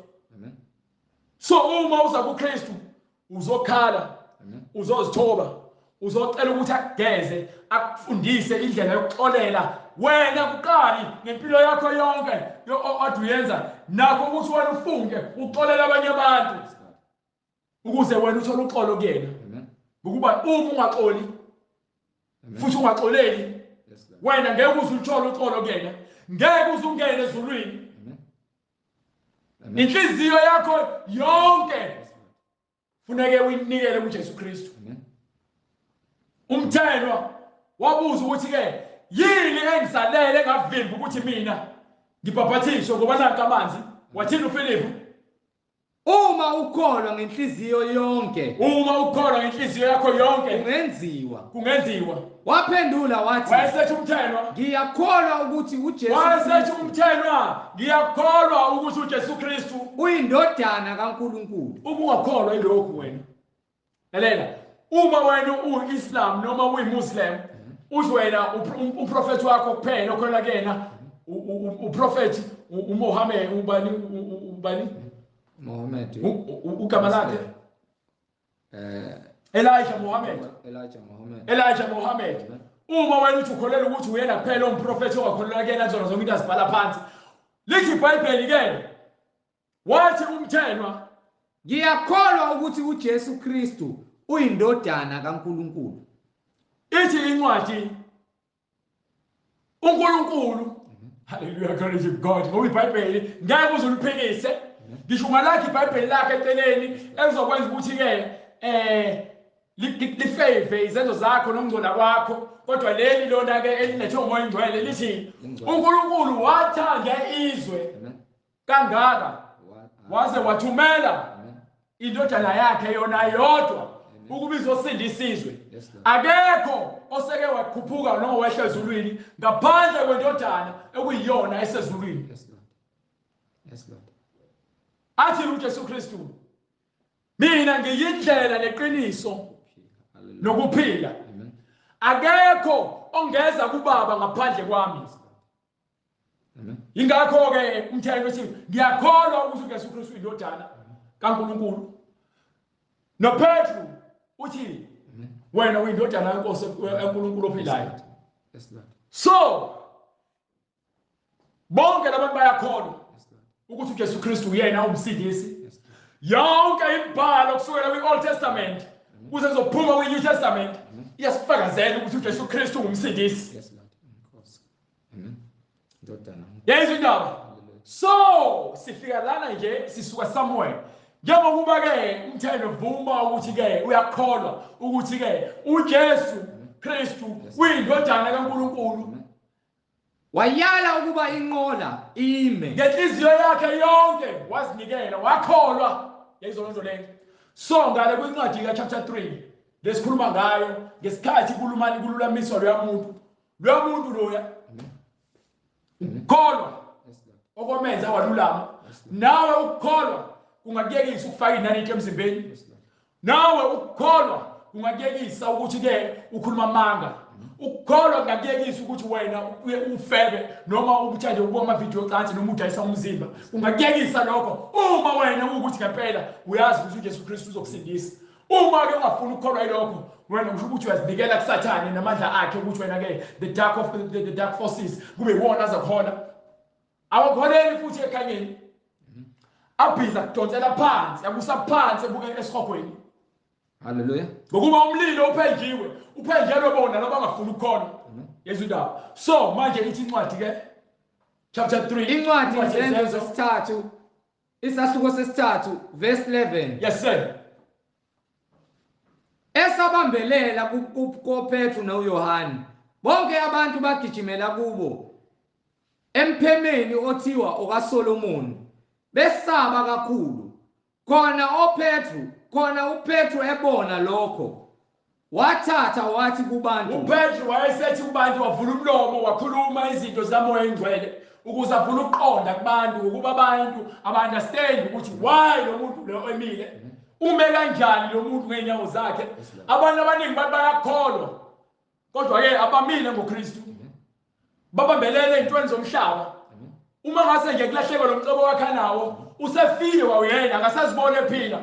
So uma uza kuKristu uzokhala, uzozithoba, uzocela ukuthi akugeze, akufundise indlela yokuxolela wena kuqali ngempilo yakho yonke ade uyenza, nakho ukuthi wena ufunge uxolela abanye abantu ukuze wena uthole uxolo kuyena. Ngokuba uma ungaxoli futhi ungaxoleli wena ngeke uze uthole uxolo kuyena, ngeke uze ungene ezulwini. Inhliziyo yakho yonke funeke uyinikele kuJesu Kristu. Umthenwa wabuza ukuthi ke yini engisalele engavimba ukuthi mina ngibhabhathiswe ngoba nanka amanzi. Wathini uFilipu? Uma ukholwa ngenhliziyo yonke, uma ukholwa ngenhliziyo yakho yonke, kungenziwa, kungenziwa. Waphendula wathi, wayesethi umthenwa, ngiyakholwa ukuthi uJesu, wayesethi umthenwa, ngiyakholwa ukuthi uJesu Kristu uyindodana kaNkulunkulu. Uma ungakholwa ilokhu wena, lalela, uma wena uyi-Islam noma uyi-Muslim, uthi wena umprofethi wakho kuphela okholwa kuyena, uprofethi uMohammed, ubani ubani Mohammed, ugama lakhe Elijah Mohammed, Elijah Mohammed, Elijah Mohammed. Uma wena uthi ukholelwa ukuthi uyena kuphela umprofethi ongakholelwa kuyena zona zonke into azibhala phansi, lithi iBhayibheli ke wathi umthenwa, ngiyakholwa ukuthi uJesu Kristu uyindodana kaNkulunkulu. Ithi incwadi uNkulunkulu, hallelujah, glory to God, ngoba iBhayibheli ngeke uze uliphikise, ngisho ungalakhi iBhayibheli lakhe eceleni elizokwenza ukuthi ke lifave izenzo zakho nokungcola kwakho, kodwa leli lona ke elinethwe uMoya oNgcwele lithi uNkulunkulu wathanda izwe kangaka waze wathumela indodana yakhe yona yodwa ukuba izosindisa isizwe. Akekho oseke wakhuphuka noma wehla ezulwini ngaphandle kwendodana ekuyiyona esezulwini. Yes Lord. Athi uJesu Kristu, mina ngiyindlela neqiniso nokuphila, akekho ongeza kuBaba ngaphandle kwami. Ingakho ke umthetho uthi ngiyakholwa ukuthi uJesu Kristu uyindodana kaNkulunkulu. NoPetru uthi wena uyindodana yeNkosi eNkulunkulu ophilayo. Yes Lord. So Bonke labantu bayakholwa ukuthi uJesu Kristu uyena umsindisi. Yonke imibhalo kusukela kwi-Old Testament kuze kuzophuma kwi-New Testament iyasifakazela ukuthi uJesu Kristu ungumsindisi. Yes, Lord. Nkosi. Amen. Ndodana. Yezwa indaba. So sifika lana nje sisuka somewhere. Njengokuba ke umthelo vuma ukuthi ke uyakholwa ukuthi ke uJesu Kristu uyindodana kaNkuluNkulu. Wayala ukuba inqola ime. Ngenhliziyo yakhe yonke wazinikela wakholwa. Yayizona nto leyo. So ngale kwincwadi ka chapter 3 lesikhuluma ngayo ngesikhathi kulumani kululamiswa loya muntu. Loya muntu loya. Ukukholwa okwamenza walulama. Nawe ukukholwa kungakuyekisa ukufaka inaliti emzimbeni. Nawe ukukholwa kungakuyekisa ukuthi ke ukhuluma amanga. Ukukholwa kungakuyekisa ukuthi wena uye ufebe noma ubuthande ukubuka amavidiyo ocansi noma udayisa umzimba. Kungakuyekisa lokho uma wena ukuthi ngempela uyazi ukuthi uJesu Kristu uzokusindisa. Uma ke ungafuni ukukholwa yilokho wena usho ukuthi uyazinikela kuSathane namandla akhe ukuthi wena ke the dark of the dark forces kube iwona azakhona. Awakholeli futhi ekhanyeni. Abhiza kudonsela phansi, akusa phansi ebuke esihogweni. Hallelujah. Ngokuba umlilo uphenjiwe, uphenjelwe bona laba bangafuni ukukholwa. Yezwa indaba. So manje ithi incwadi ke chapter 3 Incwadi Izenzo sesithathu isahluko sesithathu verse 11. Yes sir. Esabambelela koPetru noYohane, bonke abantu bagijimela kubo emphemeni othiwa okaSolomoni, besaba kakhulu. Khona oPetru, khona uPetru ebona lokho, wathatha wathi kubantu, uPetru wayesethi kubantu, wavula umlomo wakhuluma izinto zikaMoya Engcwele ukuze avule ukuqonda kubantu, ukuba abantu aba-understand ukuthi why lo muntu lo emile, ume kanjani lo muntu ngey'nyawo zakhe. Abantu abaningi bathi bayakholwa, kodwa-ke abamile ngoKristu, babambelele ey'ntweni zomhlaba. Uma ngase nje kulahleke lo mcebo wakhe anawo, usefile kwawuyena, akasaziboni ephila.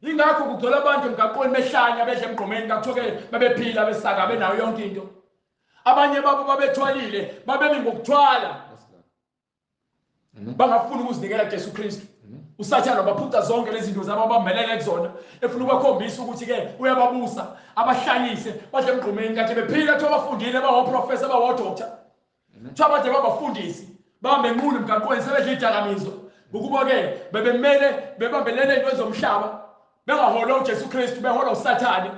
Yingakho kugcwele abantu emgaqweni behlanya, bedla emgqomeni, kakuthiwa-ke babephila besaka benayo yonke into. Abanye babo babethwalile, babemi ngokuthwala, bangafuni ukuzinikela kuJesu Kristu. uSathane wabaphuca zonke lezi zinto zabo abambelele kuzona, efuna ukubakhombisa ukuthi-ke uyababusa, abahlanyise, badle emgqomeni. Kade bephila, kuthiwa bafundile, bawoprofesa, bawodokta, kuthiwa bade babafundisi, bahambe nqunu emgaqweni sebedla idakamizwa, ngokuba-ke bebemele bebambelele ey'ntweni zomhlaba, bengaholwa uJesu Kristu, beholwa uSathane.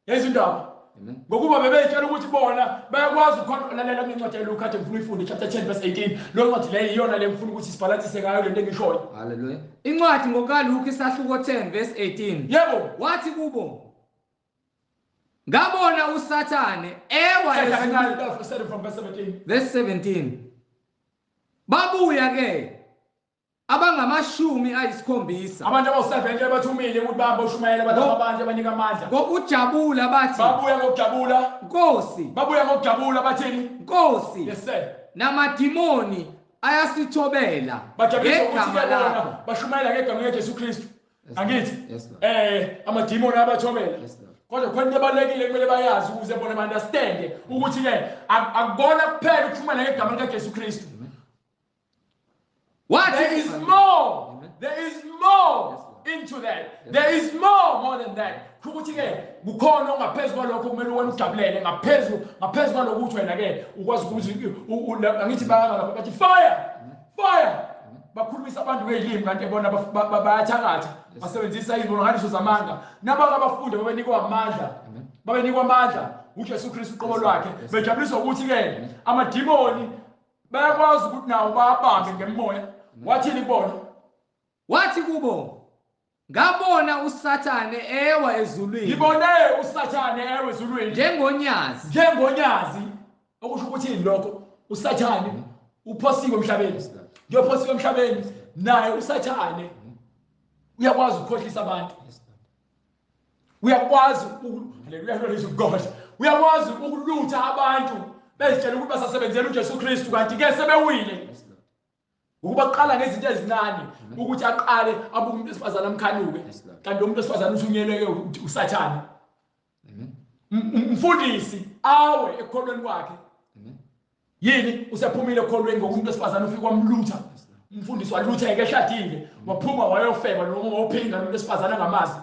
Yezwa indaba. Ngokuba bebeyitshela ukuthi bona bayakwazi ukulalela kule ncwadi yaLuka kade ngifuna uyifunde, chapter 10 verse 18. Leyo ncwadi leyo iyona le ngifuna ukuthi sibhalansise ngayo lento engishoyo. Hallelujah. Incwadi ngokaLuka isahluko 10 verse 18. Yebo. Wathi kubo, ngabona uSathane ewa ezulwini. From verse 17. Verse 17. Babuya ke abangamashumi ayisikhombisa. Abantu abawu-70 abathumile ukuthi bahambe ushumayela, bathi abantu abanika amandla. Ngokujabula bathi. Babuya ngokujabula. Nkosi. Babuya ngokujabula bathini? Nkosi. Yes sir. Namadimoni ayasithobela. Bajabulisa ukuthi bona bashumayela ngegama likaJesu Kristu. Angithi? Amadimoni ayabathobela. Kodwa khona into ebalulekile kumele bayazi ukuze bona ba-understand ukuthi-ke akubona kuphela ukushumayela ngegama likaJesu Kristu. There is more. There is more into that. There is more than that. Ukuthi-ke kukhona ongaphezu kwalokho kumele wena ujabulele, ngaphezu kwalokho ukuthi wena-ke ukwazi ukuthi angithi bayanga bathi fire, fire. Bakhulumisa abantu ngey'limi kanti bona bayathakatha, basebenzisa izibonakaliso zamanga. Nabake abafundi babenikwa amandla, babenikwa amandla uJesu Kristu uqobo lwakhe, bejabuliswa ukuthi-ke amadimoni bayakwazi ukuthi nawo babambe ngemoya. Wathini kubona? Wathi kubo, ngabona uSathane ewa ezulwini. Ngibone uSathane ewa ezulwini njengonyazi. Njengonyazi. Okusho ukuthi lokho uSathane uphosiwe emhlabeni. Ngiyophosiwe emhlabeni naye uSathane uyakwazi ukukhohlisa abantu. Uyakwazi haleluya God. Uyakwazi ukulutha abantu bezitshela ukuthi basasebenzela uJesu Kristu kanti ke sebewile. Ngokuba qala ngezinto ezincane ukuthi aqale abuke umuntu wesifazane amkhanuke, kanti umuntu wesifazane uthunyelwe uSathane. Umfundisi awe ekukholweni kwakhe. Yini usephumile ekholweni ngokumuntu wesifazane ufika wamlutha. Umfundisi walutheka eshadile, waphuma wayofeba noma wophinga nomuntu wesifazane angamazi.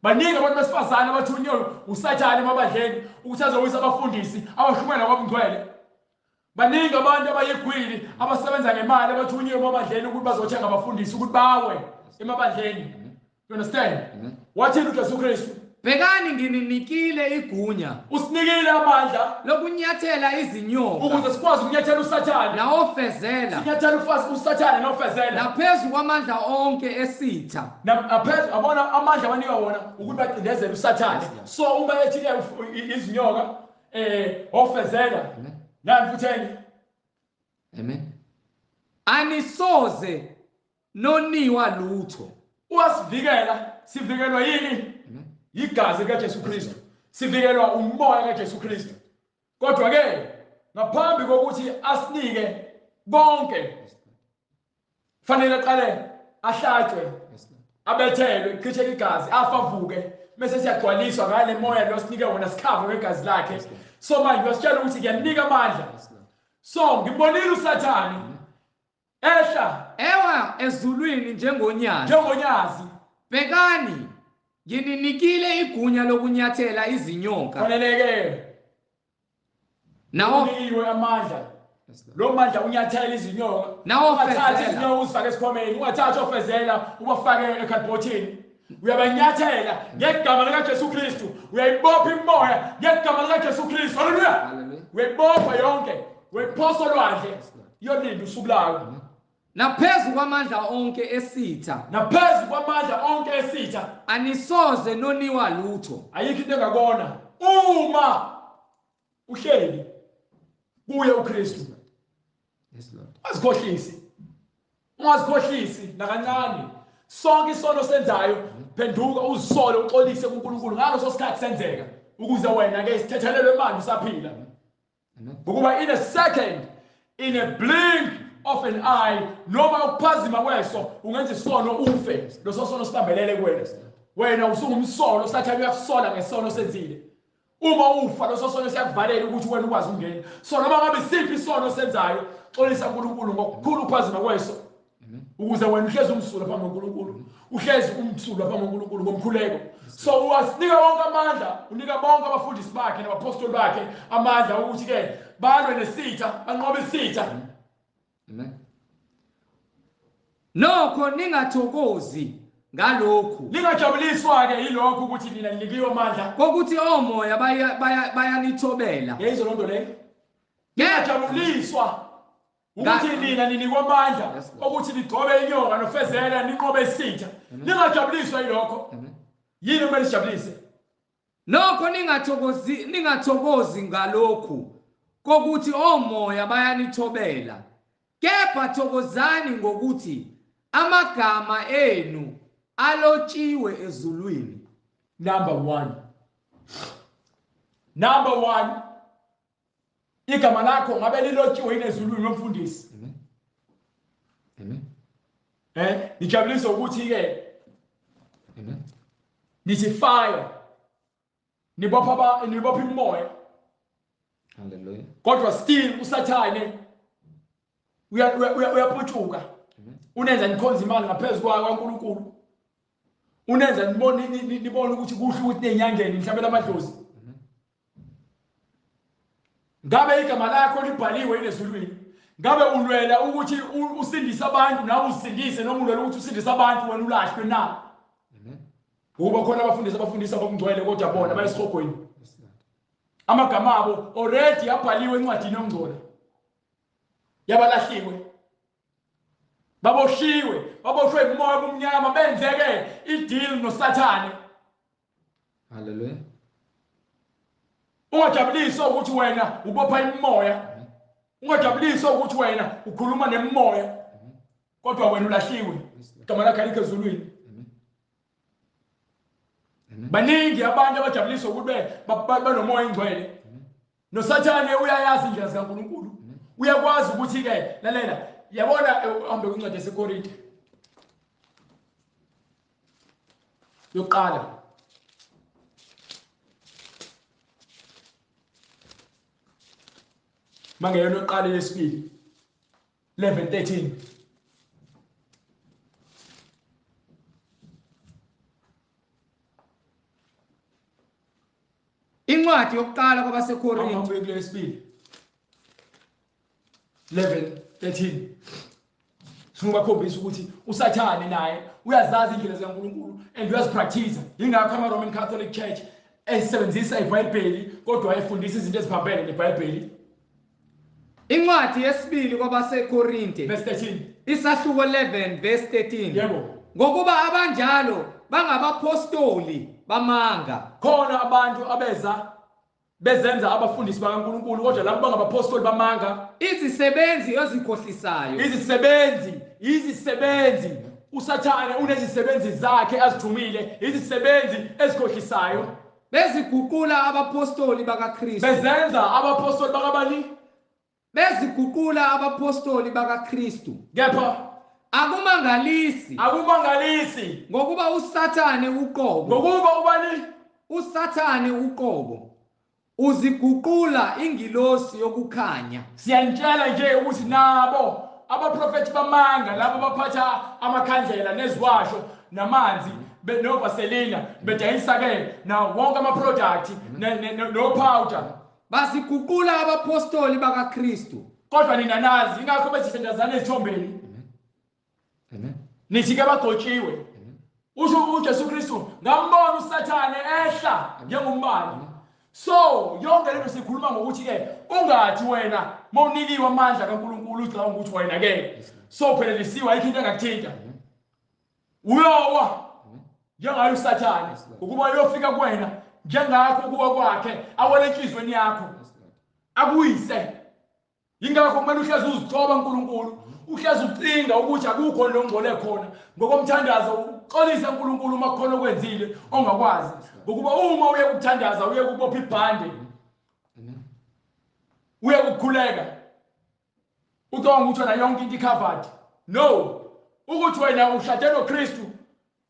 Baningi abantu besifazane abathunywe uSathane emabandleni ukuthi azowisa abafundisi abashumayela kwabungcwele. Baningi abantu abayigwili abasebenza ngemali abathunyiwe emabandleni ukuthi bazothenga abafundisi ukuthi bawe emabandleni. You understand? Wathini uJesu Kristu? Bhekani ngininikile igunya Usinikile amandla lokunyathela izinyoka ukuze sikwazi ukunyathela uSathane. nawofezela Sinyathela uSathane nofezela. naphezu kwamandla onke esitha. Naphezu abona amandla abanika wona ukuthi bacindezele uSathane. So uma ethi ke izinyoka ofezela nani futhi enye. Amen. Anisoze noniwa lutho. Uyasivikela, sivikelwa yini? Igazi likaJesu Kristu. Sivikelwa umoya kaJesu Kristu. Kodwa ke ngaphambi kokuthi asinike konke fanele aqale ahlatshwe, abethelwe, kuchitheke igazi, afavuke, bese siyagcwaliswa ngale moya lo sinike wona sikhava ngegazi lakhe. So manje uyasitshela ukuthi ngiyanika amandla. So ngibonile uSathane ehla ewa ezulwini njengonyazi. Njengonyazi. Bhekani ngininikile igunya lokunyathela izinyoka. Faneleke. Nawoniwe amandla. Lo mandla unyathela izinyoka. Ungathatha izinyoka uzifake esikhwameni, ungathatha ofezela ubafake ekhadibhothini. Uyabanyathela ngegama likaJesu Kristu. Uyayibopha imoya ngegama likaJesu Kristu. Haleluya. Uyayibopha yonke. Uyiphosa olwandle. Iyolinda usuku layo. Naphezu kwamandla onke esitha. Naphezu kwamandla onke esitha. Anisoze noniwa lutho. Ayikho into engakona uma uhleli kuye uKristu. Yes Lord. Ungazikhohlisi. Ungazikhohlisi nakancane. Sonke isono senzayo phenduka uzisole uxolise kuNkulunkulu ngaleso sikhathi senzeka ukuze wena ke sithethelelwe manje usaphila. Ngokuba in a second, in a blink of an eye, noma ukuphazima kweso ungenza isono ufe. Leso sono sibambelele kuwena. Wena usungumsolo, uSathane uyakusola ngesono senzile. Uma ufa leso sono siyakuvalela ukuthi wena ukwazi ukungena. So noma ngabe siphi isono senzayo, xolisa uNkulunkulu ngokukhulu ukuphazima kweso. Ukuze wena uhlezi umsulwa phambi koNkulunkulu. Uhlezi umsulwa phambi koNkulunkulu ngomkhuleko. So uwasinika wonke amandla, unika bonke abafundisi bakhe nabapostoli bakhe amandla ukuthi ke balwe nesitha, banqobe isitha. Amen. Nokho ningathokozi ngalokhu. Ningajabuliswa ke yilokho ukuthi nina ninikiwe amandla. Kokuthi omoya bayanithobela. Yeyizwa lonto leyo. Ningajabuliswa ukuthi nina ninikwe amandla ukuthi nigcobe inyoka nofezela ninqobe isitha. Ningajabuliswa yilokho. Yini kumele sijabulise? Nokho ningathokozi ngalokhu kokuthi omoya bayanithobela. Kepha thokozani ngokuthi amagama enu alotshiwe ezulwini. Number 1. Number 1. Igama lakho ngabe lilotshiwe yini ezulwini lomfundisi? Amen. Amen. Nijabulisa ukuthi ke Amen. Nithi fire. Nibopha imimoya. Hallelujah. Kodwa still uSathane uyaputshuka. Unenza nikhonza imali ngaphezulu kwaNkulunkulu. Unenza nibone ukuthi kuhle ukuthi nenyangeni nihlabela amadlozi. Ngabe igama lakho libhaliwe ezulwini? Ngabe ulwela ukuthi usindise abantu nawe usindise noma ulwela ukuthi usindise abantu wena ulahlwe na? Ngoba khona abafundisi abafundisa bokungcwele kodwa bona bayisihogweni. Amagama abo already abhaliwe encwadini yokungcola. Yabalahliwe. Baboshiwe, baboshwe umoya obumnyama benzeke ideal noSathane. Hallelujah. Ungajabuliswa ukuthi wena ubopha imimoya. Ungajabuliswa ukuthi wena ukhuluma nemimoya. Kodwa wena ulahliwe. Igama lakho alikho ezulwini. Baningi abantu abajabuliswa ukuthi banomoya engcwele. NoSathane uyayazi indlela zikaNkulunkulu. Uyakwazi ukuthi ke lalela, yabona uhambe kwincwadi yaseKorinte yokuqala. Mangeyona yokuqala yesibili 11:13. Incwadi yokuqala kwabaseKorinte. Awuhambe kule yesibili 11:13. Singubakhombisa ukuthi uSathane naye uyazazi indlela zikaNkulunkulu and uyazipractice. Yingakho ama Roman Catholic Church esebenzisa iBhayibheli kodwa efundisa izinto eziphambene neBhayibheli. Incwadi yesibili kwabaseKorinte Verse 13. Isahluko 11 verse 13. Yebo. Ngokuba abanjalo bangabapostoli bamanga. Khona abantu abeza bezenza abafundisi bakaNkulunkulu kodwa labo bangabapostoli bamanga. Izisebenzi ezikhohlisayo. Izisebenzi. uSathane unezisebenzi zakhe azithumile, izisebenzi ezikhohlisayo. Beziguqula abapostoli bakaKristu. Bezenza abapostoli bakabani? Beziguqula abapostoli bakaKristu. Kepha akumangalisi. Akumangalisi. Ngokuba uSathane uqobo. Ngokuba ubani? uSathane uqobo uziguqula ingilosi yokukhanya. Siyanitshela nje ukuthi nabo abaprofeti bamanga labo baphatha amakhandlela neziwasho namanzi novaselina bedayisa ke na wonke ama product no powder. Baziguqula abapostoli bakaKristu. Kodwa nina nazi ingakho bethi sendazana ezithombeni. Amen. Nithi ke bagcotshiwe. Usho uJesu Kristu ngambona uSathane ehla njengombani. So yonke lento sikhuluma ngokuthi ke ungathi wena mawunikiwe amandla kaNkuluNkulu ucabanga ukuthi wena ke so phelelisiwe ayikho into engakuthinta. Uyowa njengayo uSathane ukuba uyofika kuwena njengakho kuwa kwakhe awele enhlizweni yakho akuyise. Yingakho kumele uhlezi uzithoba uNkulunkulu, uhlezi ucinga ukuthi akukho longcole khona. Ngokomthandazo uxolisa uNkulunkulu uma kukhona okwenzile ongakwazi, ngokuba uma uye ukuthandaza uye ukubopha ibhande, uye ukukhuleka ucabanga ukuthi wena yonke into icovered. No, ukuthi wena ushade noKristu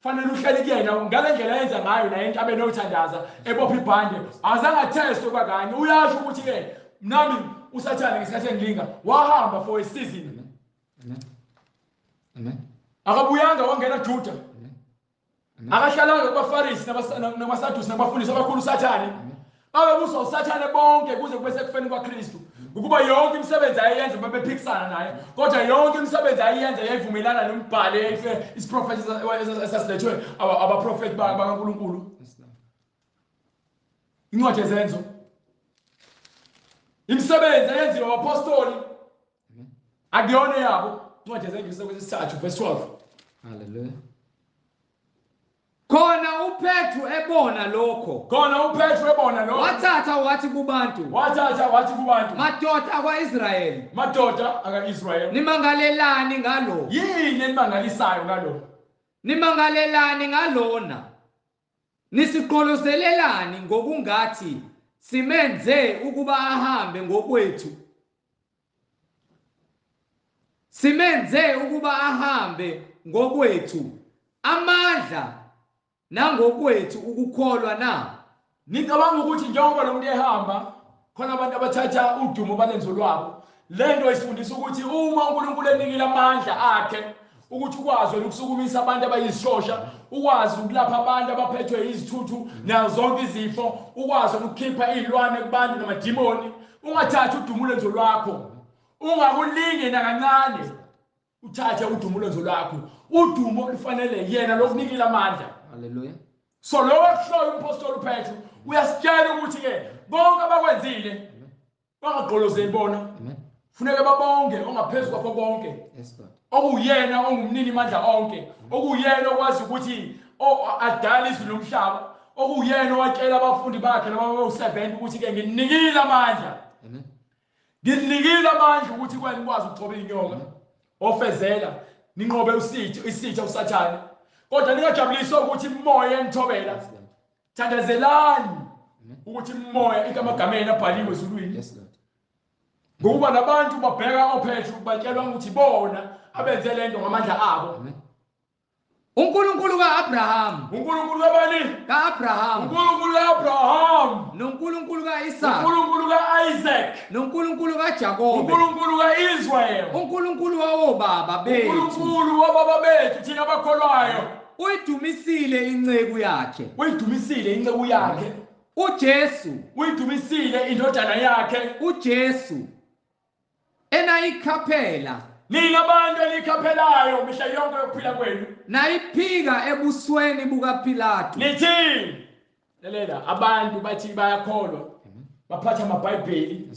fanele uhlele kuyena ngale ndlela yenza ngayo naye entabeni oyithandaza ebopha ibhande, azange athestwe kwakanye. Uyasho ukuthi ke nami uSathane ngesikhathi engilinga wahamba for a season. Amen. Amen. Akabuyanga wangena Juda. Akahlalanga kubaFarisi nabaSadusi nabafundisi abakhulu uSathane. Babebuswa uSathane bonke kuze kube sekufeni kwaKristu. Ukuba yonke imisebenzi ayeyenza babephikisana naye, kodwa yonke imisebenzi ayeyenza yayivumelana nombhalo isiprofethi esasilethwe abaprofethi bakaNkulunkulu. Incwadi yezenzo. Imisebenzi eyenziwa abapostoli akuyona yabo. Incwadi yezenzo kwesithathu verse 12. Hallelujah. Khona uPetru ebona lokho. Khona uPetru ebona lokho. Wathatha wathi kubantu. Wathatha wathi kubantu. Madoda akwaIsrayeli. Madoda akaIsrayeli. Nimangalelani ngalo? Yini enimangalisayo ngalo? Nimangalelani ngalona? Nisiqolozelelani ngokungathi simenze ukuba ahambe ngokwethu? Simenze ukuba ahambe ngokwethu amandla nangokwethu ukukholwa na? Nicabanga ukuthi njengoba lo muntu ehamba khona abantu abathatha udumo balenzo lwabo. Lento isifundisa ukuthi uma uNkulunkulu enikile amandla akhe ukuthi ukwazi ukusukumisa abantu abayizishosha, ukwazi ukulapha abantu abaphethwe izithuthu nazo zonke izifo, ukwazi ukukhipha izilwane kubantu namadimoni, ungathathi udumo lenzo lwakho, ungakulingi nakancane, uthathe udumo lenzo lwakho. Udumo lufanele yena lokunikile amandla. Hallelujah. So lo wakushoyo umpostoli uPetru uyasitshela ukuthi ke bonke abakwenzile bangagqolozeli bona. Funeke babonge ongaphezulu kwakho konke. Yes Lord. Okuyena ongumnini amandla onke, okuyena okwazi ukuthi adale izulu nomhlaba, okuyena owatshela abafundi bakhe laba abawu-70 ukuthi ke nginikile amandla. Amen. Nginikile amandla ukuthi kwena ukwazi ukugcoba inyoka ofezela ninqobe isitha uSathane. Kodwa ningajabuliswa ukuthi imoya enithobela. Thandazelani ukuthi imoya ikamagameni abhaliwe ezulwini. Yes Lord. Ngokuba nabantu babheka oPetru batshelwa ukuthi bona abenze lento ngamandla abo. Amen. uNkulunkulu kaAbraham, uNkulunkulu kabani? kaAbraham, uNkulunkulu kaAbraham, noNkulunkulu kaIsaka, uNkulunkulu kaIsaac, noNkulunkulu kaJakobe, uNkulunkulu kaIsrael, uNkulunkulu wawobaba bethu, uNkulunkulu wababa bethu thina abakholwayo, uyidumisile inceku yakhe, uyidumisile inceku yakhe uJesu, uyidumisile indodana yakhe uJesu enayikhaphela, nina abantu enikhaphelayo mihla yonke yokuphila kwenu, nayiphika ebusweni bukaPilato. Nithi lalela, abantu bathi bayakholwa, baphatha amabhayibheli,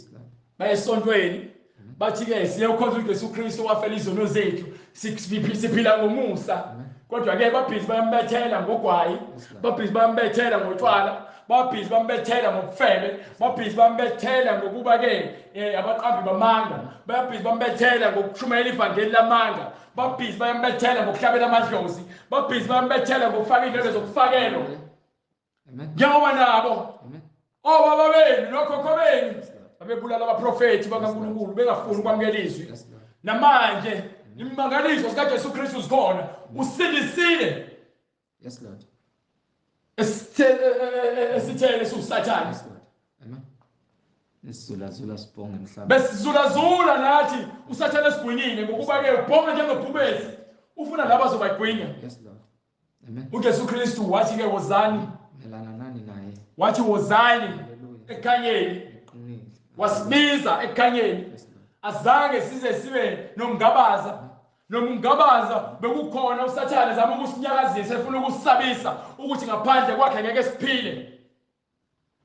baye esontweni, bathi ke siyokhonza uJesu Kristu wafela izono zethu, siphila ngomusa. Kodwa ke babhizi bayambethela ngogwayi, babhizi bayambethela ngotshwala, babhizi bambethela ngobufebe, babhizi bambethela ngokuba ke abaqambi bamanga, babhizi bambethela ngokushumayela ivangeli lamanga, babhizi bayambethela ngokuhlabela amadlozi, babhizi bayambethela ngokufaka indlela zokufakelwa. Njengoba nabo obaba benu nokhokho benu babebulala abaprofethi bakaNkulunkulu bengafuni ukwamukela izwi. Namanje imimangaliso sikaJesu Kristu zikhona, usindisile. Yes Lord. Esithele esiwusathane. Amen. Nisizulazula sibonge emhlabeni. Besizulazula nathi usathane esigwinyile ngokuba ke ubhonga njengebhubesi, ufuna laba azobayigwinya. Yes Lord. Amen. uJesu Kristu wathi ke wozani, melana nani naye. Wathi wozani ekukhanyeni. Wasibiza ekukhanyeni. Azange size sibe nomngabaza. Nomngabaza bekukhona usathane zama ukusinyakazisa, efuna ukusabisa ukuthi ngaphandle kwakhe ngeke siphile.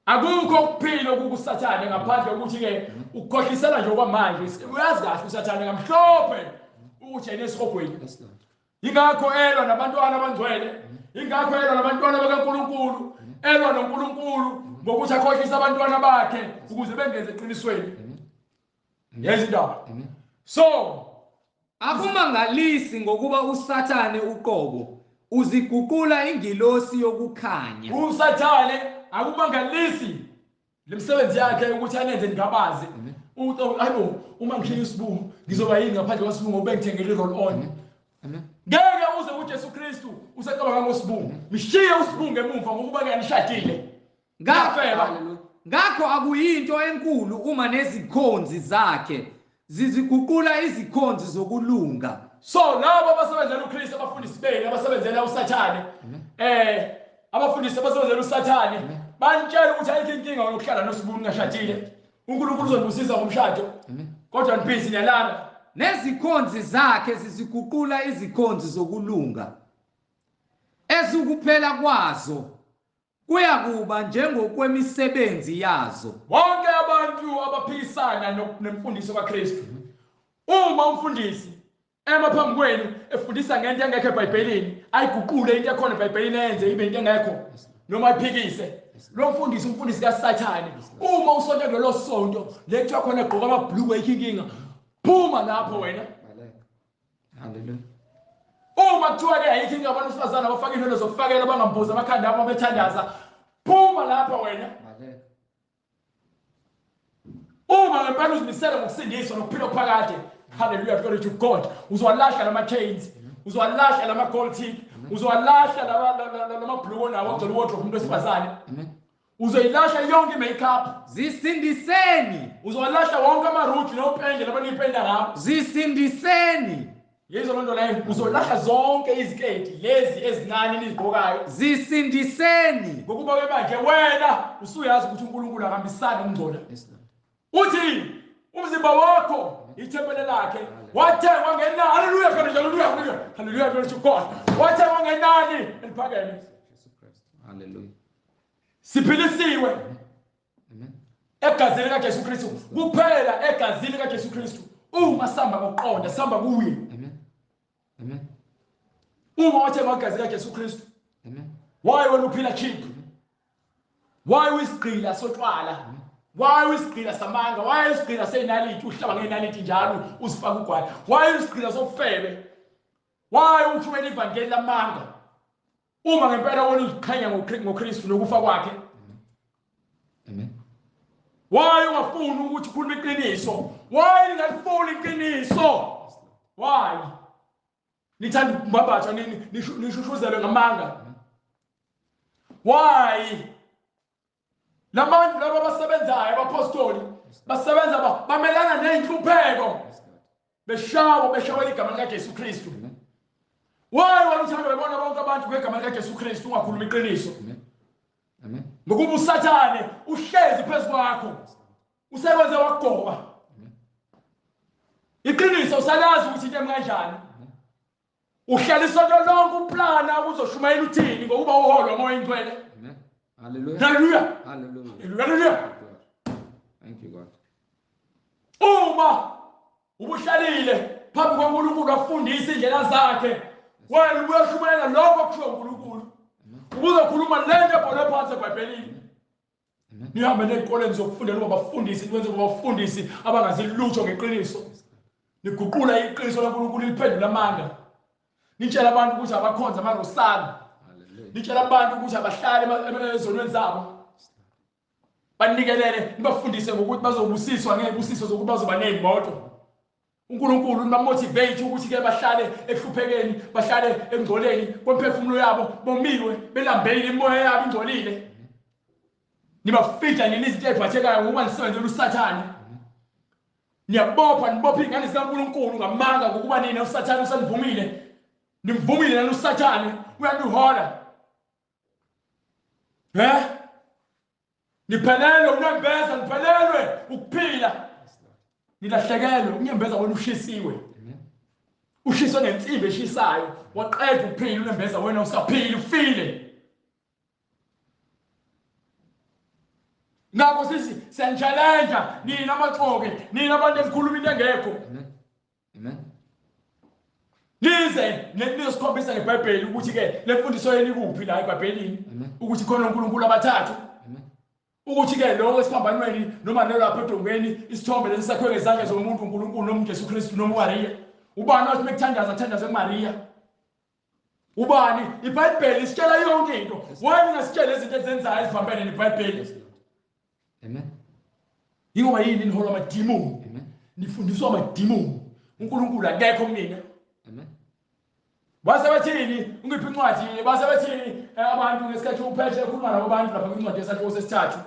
Akukho ukuphila okukusathane ngaphandle ukuthi ke ukukhohlisela nje okwamanje. Uyazi kahle usathane ngamhlophe ukuthi yena esihogweni. Ingakho elwa nabantwana abangcwele, ingakho elwa nabantwana bakaNkulunkulu, elwa noNkulunkulu ngokuthi akhohlise abantwana bakhe ukuze bengeze eqinisweni. Yezindaba. So akumangalisi ngokuba uSathane uqobo uziguqula ingilosi yokukhanya. uSathane akumangalisi lemisebenzi yakhe ukuthi anenze ningabazi. Hayibo, uma ngishiya isibungu ngizoba yini ngaphandle kwesibungu ngoba ngithengele i-roll on. Ngeke uze uJesu Kristu usecabanga ngosibungu. Mishiye usibungu emuva ngokuba ke anishadile. Ngakho akuyinto enkulu uma nezikhonzi zakhe ziziguqula izikhonzi zokulunga. So labo abasebenzela uKristu, abafundisi benu abasebenzela uSathane, abafundisi abasebenzela uSathane banitshela ukuthi ayikho inkinga yokuhlala nosibungu ningashadile. uNkulunkulu uzonibusisa ngomshado. Kodwa nibhizi niyalana. Nezikhonzi zakhe ziziguqula izikhonzi zokulunga, ezukuphela kwazo kuyakuba njengokwemisebenzi yazo. Bonke abantu abaphikisana nemfundiso kaKristu, uma umfundisi ema phambi kwenu efundisa ngento engekho eBhayibhelini, ayiguqule into ekhona eBhayibhelini enze ibe into engekho noma ayiphikise, lo mfundisi umfundisi kaSathane. Uma usonta kulelo sonto lekuthiwa khona gqoka amabhluku ayikho inkinga, phuma lapho wena. Hallelujah. Uma kuthiwa ke ayikho inkinga abantu besifazane abafaka inwele zokufakela bangambuza amakhanda abo bethandaza, phuma lapho wena. Uma ngempela uzimisele ngokusindiswa nokuphila okuphakade, hallelujah, glory to God, uzowalahla lama chains, uzowalahla lama gold teeth, uzowalahla lama blue nawo ogcwele wardrobe umuntu wesifazane. Uzoyilahla yonke i-makeup. Zisindiseni. Uzowalahla wonke ama-rouge nopende labanipenda ngabo. Zisindiseni. Yizo lonto leyo. Uzolahla zonke iziketi lezi ezincane nizigqokayo. Zisindiseni. Ngokuba ke manje wena usuyazi ukuthi uNkulunkulu akahambisani nokungcola. Uthi umzimba wakho ithempeli lakhe wathengwa ngenani. Hallelujah, hallelujah, hallelujah, hallelujah, glory to God. Wathengwa ngenani eliphakeme. Jesus Christ. Hallelujah. Siphilisiwe egazini kaJesu Kristu, kuphela egazini kaJesu Kristu. Uma sihamba ngokuqonda, sihamba kuye. Amen. Amen. Uma wathengwa igazi kaJesu Kristu. Amen. Why wena uphila cheap? Why uyisigqila sotshwala? Why uyisigqila samanga? Why uyisigqila senaliti uhlaba ngenaliti njalo uzifaka ugwayi? Why uyisigqila sofebe? Why uthumela ivangeli lamanga? Uma ngempela wena uziqhenya ngoKristu nokufa kwakhe. Amen. Why ungafuni ukuthi ukhulume iqiniso? Why ningalifuni iqiniso? Why? Nithanda ukumbabathwa nishushuzelwe ngamanga. Why? Labantu laba abasebenzayo abapostoli basebenza bamelana nezinhlupheko. Beshawa beshawela igama likaJesu Kristu. Why wena uthanda bebona bonke abantu ngegama likaJesu Kristu ungakhuluma iqiniso? Amen. Ngokuba uSathane uhlezi phezu kwakho. Usekwenze wagoba. Iqiniso usalazi ukuthi into emkanjani. Uhlala isonto lonke uplana uzoshumayela uthini ngokuba uholwa uMoya oNgcwele. Amen. Hallelujah. Hallelujah. Hallelujah. Hallelujah. Thank you God. Uma ubuhlalile phambi kwaNkulunkulu afundisa indlela zakhe, wena ubuyoshumayela lokho okushiwo uNkulunkulu. Ubuzokhuluma lento ebhalwe phansi eBhayibhelini. Nihambe nezikoleni zokufundela ukuba bafundisi, niwenze ukuba bafundisi abangazi lutho ngeqiniso. Niguqula iqiniso laNkulunkulu liphendule amanga. Nitshela abantu ukuthi abakhonza amarosana. Nitshela abantu ukuthi abahlale ezonweni zabo. Banikelele nibafundise ngokuthi bazobusiswa ngezibusiso zokuthi bazoba nezimoto. uNkulunkulu nibamotivate ukuthi ke bahlale ekuhluphekeni, bahlale engcoleni kwemphefumulo yabo, bomiwe, belambile, imimoya yabo ingcolile. Nibafida nini izinto eziphathekayo ngokuba nisebenzela uSathane. Niyabopha, nibopha izingane zikaNkulunkulu ngamanga ngokuba nina uSathane usanivumile. Nimvumile nani uSathane uyanihola. Niphelelwe unembeza, niphelelwe ukuphila. Nilahlekelwe unyembeza wena ushisiwe. Ushiswe ngensimbi eshisayo, waqeda ukuphila unembeza wena usaphila ufile. Ngakho sisi siyanchallenge nina amaxoki, nina abantu enikhuluma into engekho. Amen. Nize nizosikhombisa ngeBhayibheli ukuthi ke le mfundiso yenu ikuphi la eBhayibhelini, ukuthi khona uNkulunkulu abathathu. Ukuthi ke lokho esiphambanweni noma nolapha edongeni isithombe lesi sakhiwe ngezandla zomuntu uNkulunkulu noma uJesu Kristu noma uMaria. Ubani othi mekuthandaza athandaze kuMaria? Ubani? iBhayibheli isitshela yonke into. Why ningasitshela izinto ezenzayo ezivambene neBhayibheli? Amen. Yingoba yini niholwa amadimoni? Amen. Nifundiswa amadimoni. uNkulunkulu akekho kumina. Amen. Base bathini? Ungiphi incwadi? Base bathini abantu ngesikhathi uPetru ekhuluma nabo abantu lapha kwincwadi yesahluko sesithathu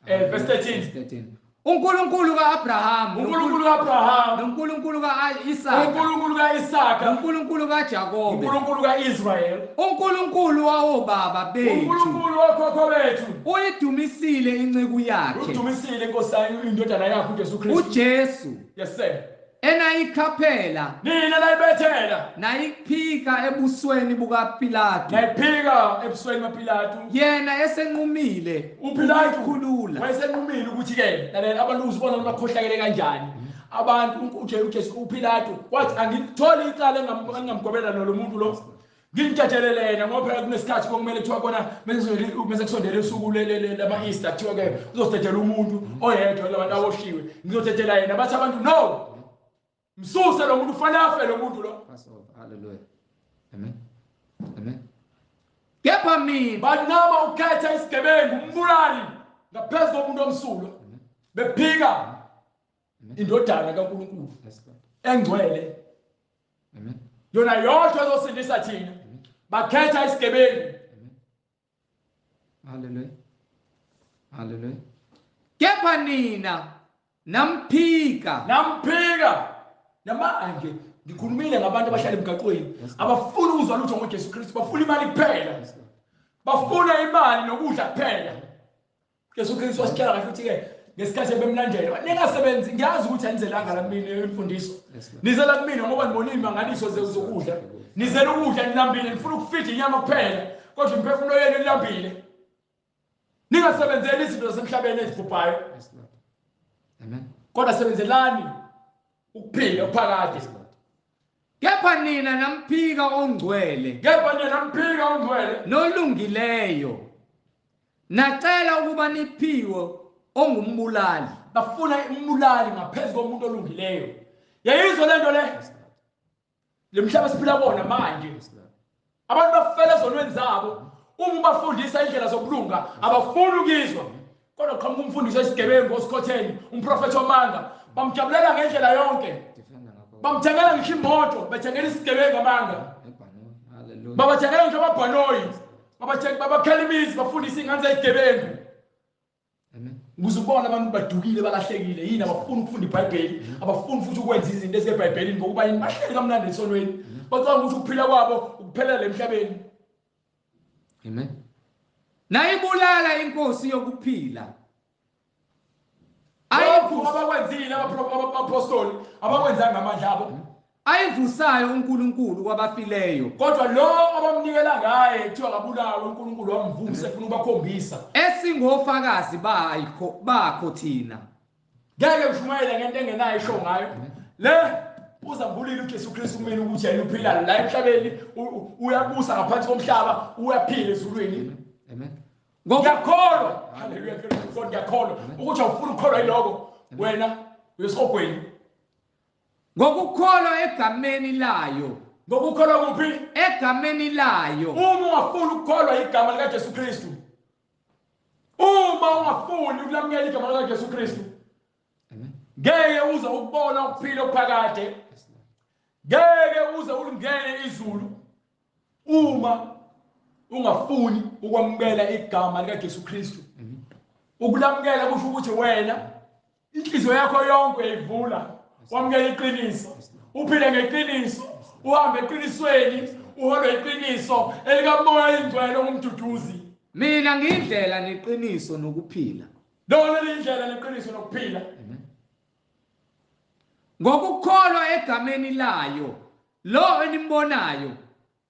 verse 13. uNkulunkulu kaAbraham, uNkulunkulu kaAbraham, noNkulunkulu kaIsaka, uNkulunkulu kaIsaka, uNkulunkulu kaJakobe, uNkulunkulu kaIsrael, uNkulunkulu wawobaba bethu, uNkulunkulu wokhokho bethu, uyidumisile inceku yakhe, udumisile inkosi indodana yakhe uJesu Kristu, uJesu. Yes sir. Enayikhaphela nina nayibethela, nayiphika ebusweni bukaPilato, nayiphika ebusweni baPilato, yena esenqumile uPilato ukukhulula. Wayesenqumile ukuthi ke lalela abantu uzibona bakhohlakele kanjani abantu. uJesu uPilato wathi angitholi icala engingamgobela nalo muntu lo, ngimthethelele yena ngoba phela kunesikhathi kokumele kuthiwa kona mase kusondele usuku lama Easter kuthiwa ke uzosithethela umuntu oyedwa labantu aboshiwe, ngizothetela yena. Bathi abantu no, msuse lo muntu, ufanele afe lo muntu lo. Hallelujah. Amen. Amen. Kepha mina bathi noma ukhetha isigebengu umbulali ngaphezu komuntu omsulwa, bephika indodana kaNkulunkulu engcwele. Amen. Yona yodwa ezosindisa thina, bakhetha isigebengu. Hallelujah. Hallelujah. Kepha nina namphika, namphika. Namanje ngikhulumile ngabantu abahlala emgaqweni abafuna ukuzwa lutho ngoJesu Kristu, bafuna imali kuphela, bafuna imali nokudla kuphela. Jesu Kristu wasitshela kahle ukuthi ke ngesikhathi bemlandela, ningasebenzi, ngiyazi ukuthi anizelanga la kumina imfundiso, nizela kumina ngoba nibona imangaliso zokudla, nizela ukudla, nilambile, nifuna ukufida inyama kuphela, kodwa imphefumulo yenu ilambile. Ningasebenzeli izinto zasemhlabeni ezibhubhayo. Amen. Kodwa sebenzelani ukuphila okuphakade. Kepha nina namphika ongcwele, kepha nina namphika ongcwele nolungileyo, nacela ukuba niphiwe ongumbulali. Bafuna umbulali ngaphezu komuntu olungileyo. Yayizwa lento le, lemhlaba siphila kona manje, abantu bafela ezonweni zabo. Uma ubafundisa indlela zokulunga abafuni ukizwa, kodwa qhamuka umfundisi esigebengu osikhotheni, umprofethi omanga, bamjabulela ngendlela yonke. Bamthengela ngisho imoto, bethengela isigebengu amanga. Hallelujah. Babathengela ngisho amabhanoyi. Babakhela imizi, bafundisa iy'ngane zezigebengu. Amen. Ukuze ubone abantu badukile balahlekile yini abafuni ukufunda iBhayibheli, abafuni futhi ukwenza izinto eziseBhayibhelini ngokuba yini bahleli kamnandi esonweni. Bacabanga ukuthi ukuphila kwabo ukuphelela emhlabeni. Amen. Nayibulala inkosi yokuphila. Lokhu abakwenzile abapostoli abakwenzanga ngamandla abo. Ayivusayo uNkulunkulu kwabafileyo. Kodwa lo abamnikela ngaye kuthiwa kabulawe uNkulunkulu wamvusa efuna ukubakhombisa. Esingofakazi bakho thina. Ngeke ngishumayele ngento engenayo isho ngayo. Le uzambulile uJesu Kristu kumina ukuthi yena uphila la emhlabeni, uyabusa ngaphansi komhlaba, uyaphila ezulwini. Amen. Ngiyakholwa. Haleluya, Kristu, ngiyakholwa ukuthi awufuni ukukholwa yiloko wena uyesihogweni. Ngokukholwa egameni layo. Ngokukholwa kuphi? Egameni layo. Uma ungafuni ukukholwa igama lika Jesu Kristu. Uma ungafuni ukulamukela igama lika Jesu Kristu. Amen. Ngeke uze ukubona ukuphila okuphakade. Ngeke uze ulingene izulu. Uma ungafuni ukwamukela igama lika Jesu Kristu. Ukulamukela kusho ukuthi wena inhliziyo yakho yonke uyayivula. Wamukela iqiniso, uphile ngeqiniso, uhambe eqinisweni, uholwe iqiniso elikaMoya oyiNgcwele ongumduduzi. Mina ngiyindlela neqiniso nokuphila. Lona liyindlela neqiniso nokuphila. Ngokukholwa egameni layo, lo enimbonayo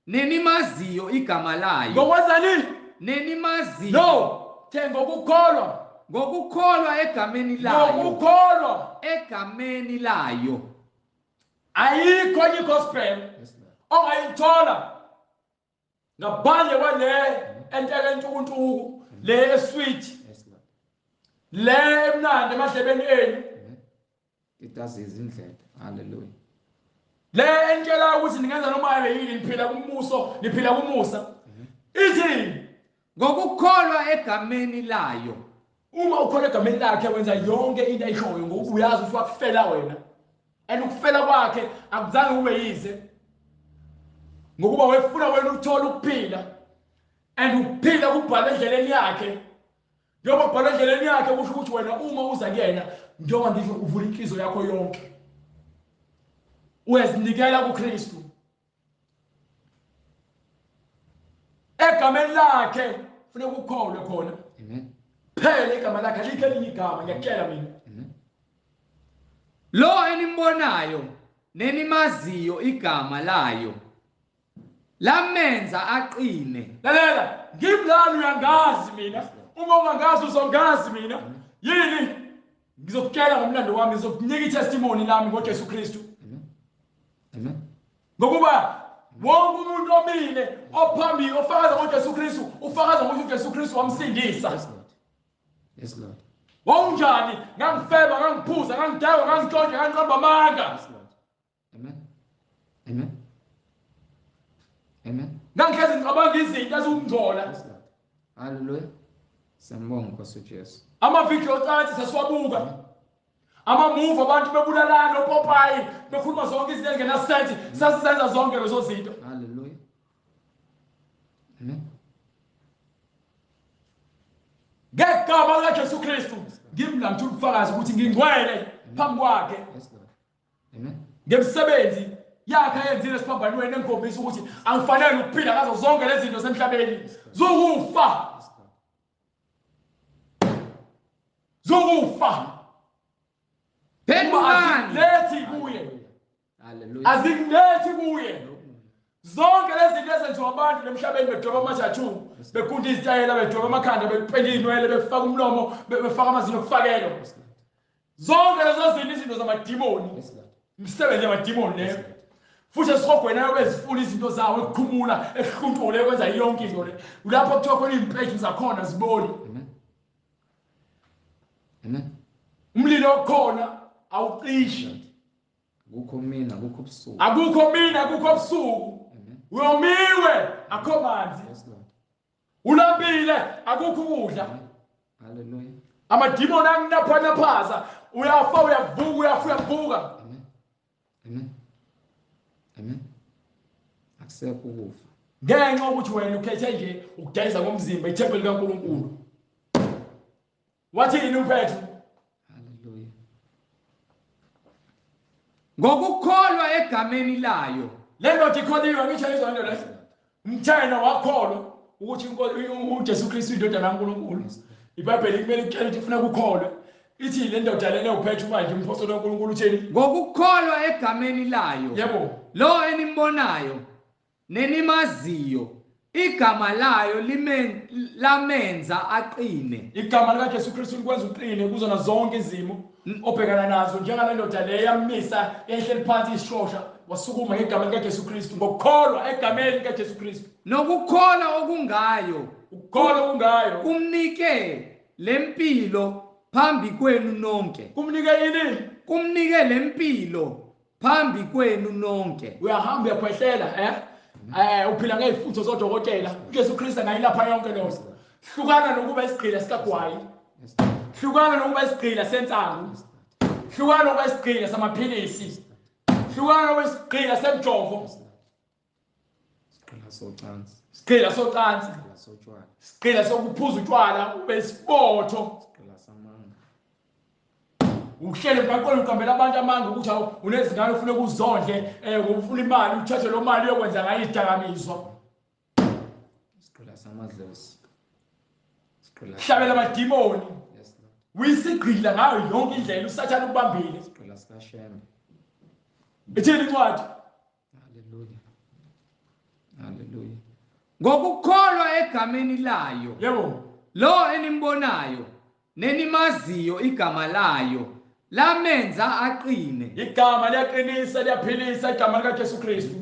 nenimaziyo igama layo. Ngokwenzani? Nenimaziyo. No, the ngokukholwa. Ngokukholwa egameni layo. Ngokukholwa egameni layo. Ayikho enye gospel ongayithola ngaphandle kwale enteke entukuntuku, le esweet, le emnandi emadlebeni enu. Itaziza indlela. Hallelujah. Le entshela ukuthi ningenza noma yini, niphila kumbuso, niphila kumusa. Ithi ngokukholwa egameni layo. Uma ukholwa egameni lakhe wenza yonke into ayishoyo ngokuba uyazi ukuthi wakufela wena. And ukufela kwakhe akuzange kube yize. Ngokuba wefuna wena ukuthola ukuphila. And ukuphila kubhalwe endleleni yakhe. Njengoba kubhalwe endleleni yakhe kusho ukuthi wena uma uza kuyena njengoba ngisho uvula inhliziyo yakho yonke. Uyazinikela kuKristu. Egameni lakhe kufuneka ukholwe khona. Amen. Phela igama lakhe alikho elinye igama, ngiyakutshela mina. Lo enimbonayo nenimaziyo igama layo lamenza aqine. Lalela, ngimlani uyangazi mina. Uma ungangazi uzongazi mina. Yini? Ngizokutshela ngomlando wami, ngizokunika itestimony lami ngoJesu Kristu. Amen. Ngokuba wonke umuntu omile ophambili ofakaza ngoJesu Kristu, ufakaza ngokuthi uJesu Kristu wamsindisa. Yes Lord. Yes Lord. Wawunjani? Ngangifeba, ngangiphuza, ngangidakwa, ngangintshontsha, ngangiqamba amanga. Yes Lord. Amen. Amen. Amen. Ngangihlezi ngicabanga izinto ezingcola. Yes Lord. Hallelujah. Siyambonga Nkosi uJesu. Amavidiyo ocansi sesiwabuka. Amamuvi abantu bebulalana opopayi bekhuluma zonke izinto ezingenasense, sasizenza zonke lezo zinto. Hallelujah. Amen. Ngegama likaJesu Kristu ngimla ngithola ubufakazi ukuthi ngingcwele phambi kwakhe. Yes Lord. Amen. Ngemisebenzi yakhe ayenzile esiphambanweni engikhombisa ukuthi angifanele ukuphila ngazo zonke lezi zinto semhlabeni. Zukufa. Zukufa. Phendukani. Lethi kuye. Hallelujah. Azingilethi kuye. Zonke lezi zinto ezenziwa abantu emhlabeni bedweba ama-tattoo, begunda izitayela, bedweba amakhanda, bependa iy'nwele, befaka umlomo, befaka amazinyo okufakelo. Zonke lezo zinto izinto zamadimoni. Imisebenzi yamadimoni leyo. Futhi esihogweni ayobe ezifuna izinto zawo ekukhumula, ehluntule, ekwenza yonke into le. Lapho kuthiwa khona iy'mpethu zakhona ziboli. Amen. Amen. Umlilo okhona awucishi. Akukho mina, akukho busuku. Akukho mina, akukho busuku. Uyomiwe, akho manzi. Yes Lord. Ulambile, akukho ukudla. Hallelujah. Amadimoni anginaphanaphaza, uyafa uyavuka, uyafa uyavuka. Amen. Amen. Amen. Akusekho ukufa. Ngenxa ukuthi wena ukhethe nje ukudayisa ngomzimba ithempeli likaNkulunkulu. Wathini uPetru? Hallelujah. Ngokukholwa egameni layo. Le ndoda ikholiwe, ngisho izwa into le. Umthena wakholwa ukuthi uJesu Kristu indodana kaNkulunkulu. IBhayibheli kumele ikutshele ukuthi ufuna ukukholwa. Ithi le ndoda lena uPetru manje umpostoli kaNkulunkulu uthini? Ngokukholwa egameni layo. Yebo. Lo enimbonayo nenimaziyo igama layo lamenza aqine. Igama likaJesu Kristu likwenza uqine kuzona zonke izimo obhekana nazo, njengale ndoda le yamisa ehleli phansi isishosha wasukuma ngegama likaJesu Kristu, ngokukholwa egameni likaJesu Kristu. Nokukholwa okungayo, ukukholwa okungayo kumnike lempilo phambi kwenu nonke. Kumnike yini? Kumnike lempilo phambi kwenu nonke. Uyahamba uyakhwehlela, uphila ngezifutho zodokotela. uJesu Kristu angayilapha yonke leyo. Hlukana nokuba isigqila sikagwayi. Hlukana nokuba isigqila sensangu. Hlukana nokuba isigqila samaphilisi. Hlukana nokuba isigqila semjovo. Sigqila socansi. Sigqila socansi. Sigqila sotshwala. Sigqila sokuphuza utshwala ube isibotho. Sigqila samanga. Uhlele emgwaqweni uqambela abantu amanga ukuthi unezingane ufuna ukuzondle, ufuna imali, uthathe lo mali uyokwenza ngayo izidakamizwa. Sigqila samadlozi. Sigqila hlabela amadimoni. Yes Lord. Uyisigqila ngayo yonke indlela, uSathane ukubambile. Sigqila sikaShembe. Ithini incwadi? Hallelujah. Hallelujah. Ngokukholwa egameni layo. Yebo. Lo enimbonayo nenimaziyo igama layo lamenza aqine. Igama liyaqinisa, liyaphilisa, igama likaJesu Kristu.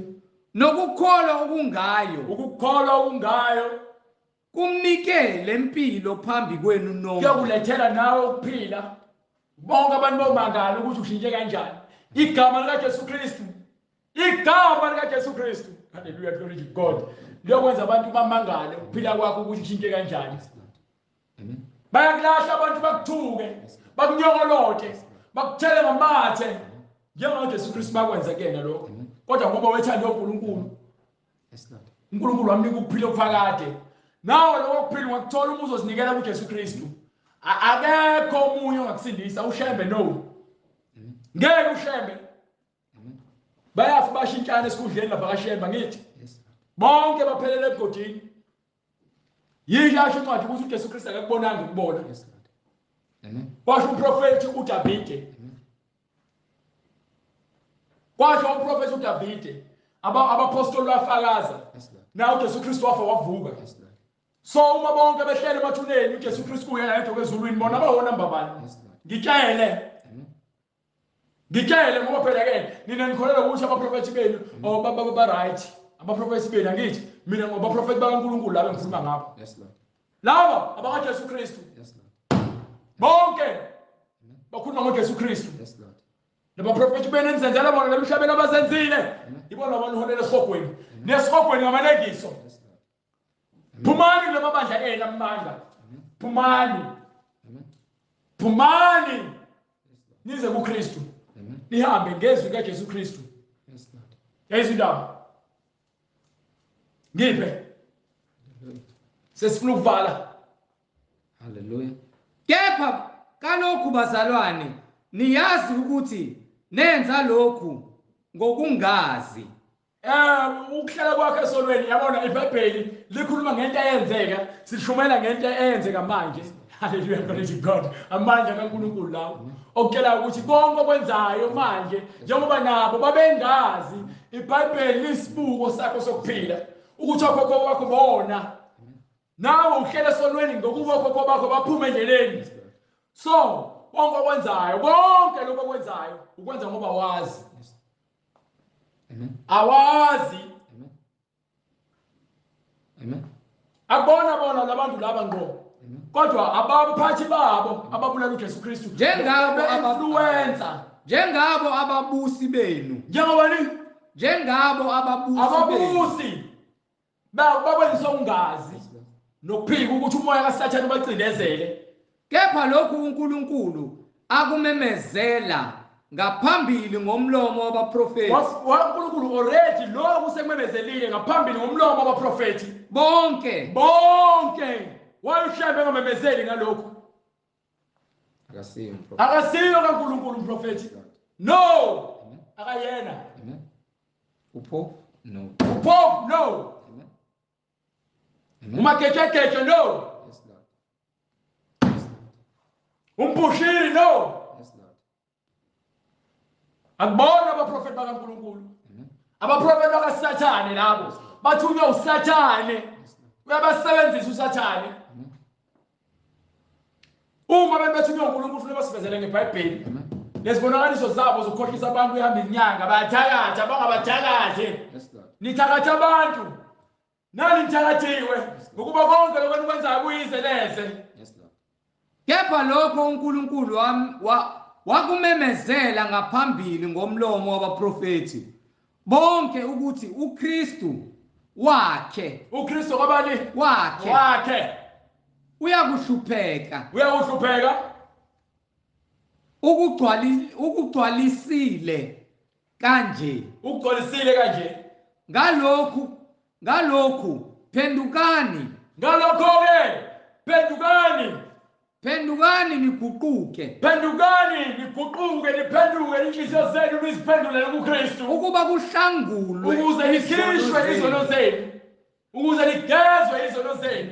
Nokukholwa okungayo, ukukholwa okungayo kumnike lempilo phambi kwenu nonke. Kuyakulethela nawe ukuphila. Bonke abantu bomangala ukuthi ushintshe kanjani. Igama likaJesu Kristu. Igama likaJesu Kristu. Hallelujah, glory to God. Liyokwenza abantu bamangale ukuphila kwakho ukuthi ushintshe kanjani. Amen. Bayakulahla abantu, bakuthuke, bakunyokolote, bakuthele ngamathe. Njengoba uJesu Kristu bakwenza kuyena lokho. Kodwa ngoba wethanda uNkulunkulu, Yes Lord. uNkulunkulu wamnika ukuphila okuphakade. Nawe lokho kuphila ungakuthola uma uzozinikela kuJesu Kristu. Akekho omunye ongakusindisa, uShembe no. Ngeke uShembe. Bayafa bashintshana esikhundleni lapha kaShembe ngithi. Yes Lord. Bonke baphelele egodini. Yisho yasho incwadi ukuthi uJesu Kristu akakubonanga ukubona. Yes Lord. Amen. Kwasho umprofeti uDavide. Kwasho umprofeti uDavide. Abapostoli bafakaza. Yes Lord. Na uJesu Kristu wafa wavuka. Yes Lord. So uma bonke behlele emathuneni uJesu Kristu uyena yedwa ezulwini, bona bawona mbabani. Yes Lord. Ngitshele. Amen. Ngitshele ngoba phela ke nina nikholelwa ukuthi abaprofeti benu ba right. Abaprofeti benu angithi mina ngobaprofeti bakaNkulunkulu laba engikhuluma ngabo. Yes Lord. Laba abakaJesu Kristu. Yes Lord. Bonke bakhuluma ngoJesu Kristu. Yes Lord. Labaprofeti benu enizenzela bona lemhlabeni abazenzile. Ibona abaniholela esihogweni. Nesihogweni ngamalengiso. Yes Lord. Phumani kulamabandla enu amandla. Phumani. Amen. Phumani Yes Lord. nize kuKristu. Amen. Nihambe ngezwi kaJesu Kristu. Yes Lord. Yayizwa indaba. Ngiphe. Hallelujah. Sesifuna ukuvala. Hallelujah. Kepha kalokhu bazalwane niyazi ukuthi nenza lokhu ngokungazi. Ukuhlala kwakhe esonweni, yabona iBhayibheli likhuluma ngento eyenzeka, sishumela ngento eyenzeka manje. Hallelujah, glory to God. Amandla kaNkulunkulu lawo. Okutshela ukuthi konke okwenzayo manje njengoba nabo babengazi, iBhayibheli lisibuko sakho sokuphila. Ukuthi okhokho wakho bona. Nawe uhlele esonweni ngokuba okhokho bakho baphuma endleleni. So, konke okwenzayo, konke lokho okwenzayo, ukwenza ngoba wazi. Amen. Awazi. Amen. Amen. Akubona bona labantu laba ngqo. Amen. Kodwa abaphathi babo ababulala uJesu Kristu Njengabo influencer, njengabo ababusi benu. Njengoba ni njengabo ababusi benu. Ababusi bakwenza ungazi nokuphika ukuthi umoya kaSathane ubacindezele. Kepha lokhu uNkulunkulu akumemezela ngaphambili ngomlomo wabaprofeti. uNkulunkulu already lokhu sekumemezelile ngaphambili ngomlomo wabaprofeti bonke. Bonke. Wayushembe ngamemezeli ngalokho. Akasiyo umprofeti. Akasiyo kaNkulunkulu umprofeti. No. Akayena. Amen. Upope? No. Upope? No. Amen. Amen. Umagejegeje? No. Yes, Lord. Yes, Lord. Umbushiri? No. Yes, Lord. Akubona abaprofeti bakaNkulunkulu. Amen. Abaprofeti bakaSathane labo. Bathunywa uSathane. Yes, Lord. Uyabasebenzisa uSathane. Amen. Uma bebethunywa uNkulunkulu ufuna basivezele ngeBhayibheli. Amen. Lezibonakaliso zabo zokukhohlisa abantu behamba inyanga bayathakatha bangabathakathe. Yes, Lord. Nithakatha abantu. Nani nithakathiwe ngokuba konke lokho enikwenzayo kuyize leze. Yes, Lord. Kepha lokho uNkulunkulu wakumemezela ngaphambili ngomlomo wabaprofeti bonke ukuthi uKristu wakhe uKristu kwabani? Wakhe. Wakhe. Uyakuhlupheka. Uyakuhlupheka. Ukugcwalisile kanje. Ukugcwalisile kanje. Ngalokhu phendukani. Ngalokho-ke phendukani. Phendukani niguquke. Phendukani niguquke niphenduke inhliziyo zenu niziphendulele kuKristu. Ukuba kuhlangulwe ukuze nikhishwe izono zenu. Ukuze nigezwe izono zenu.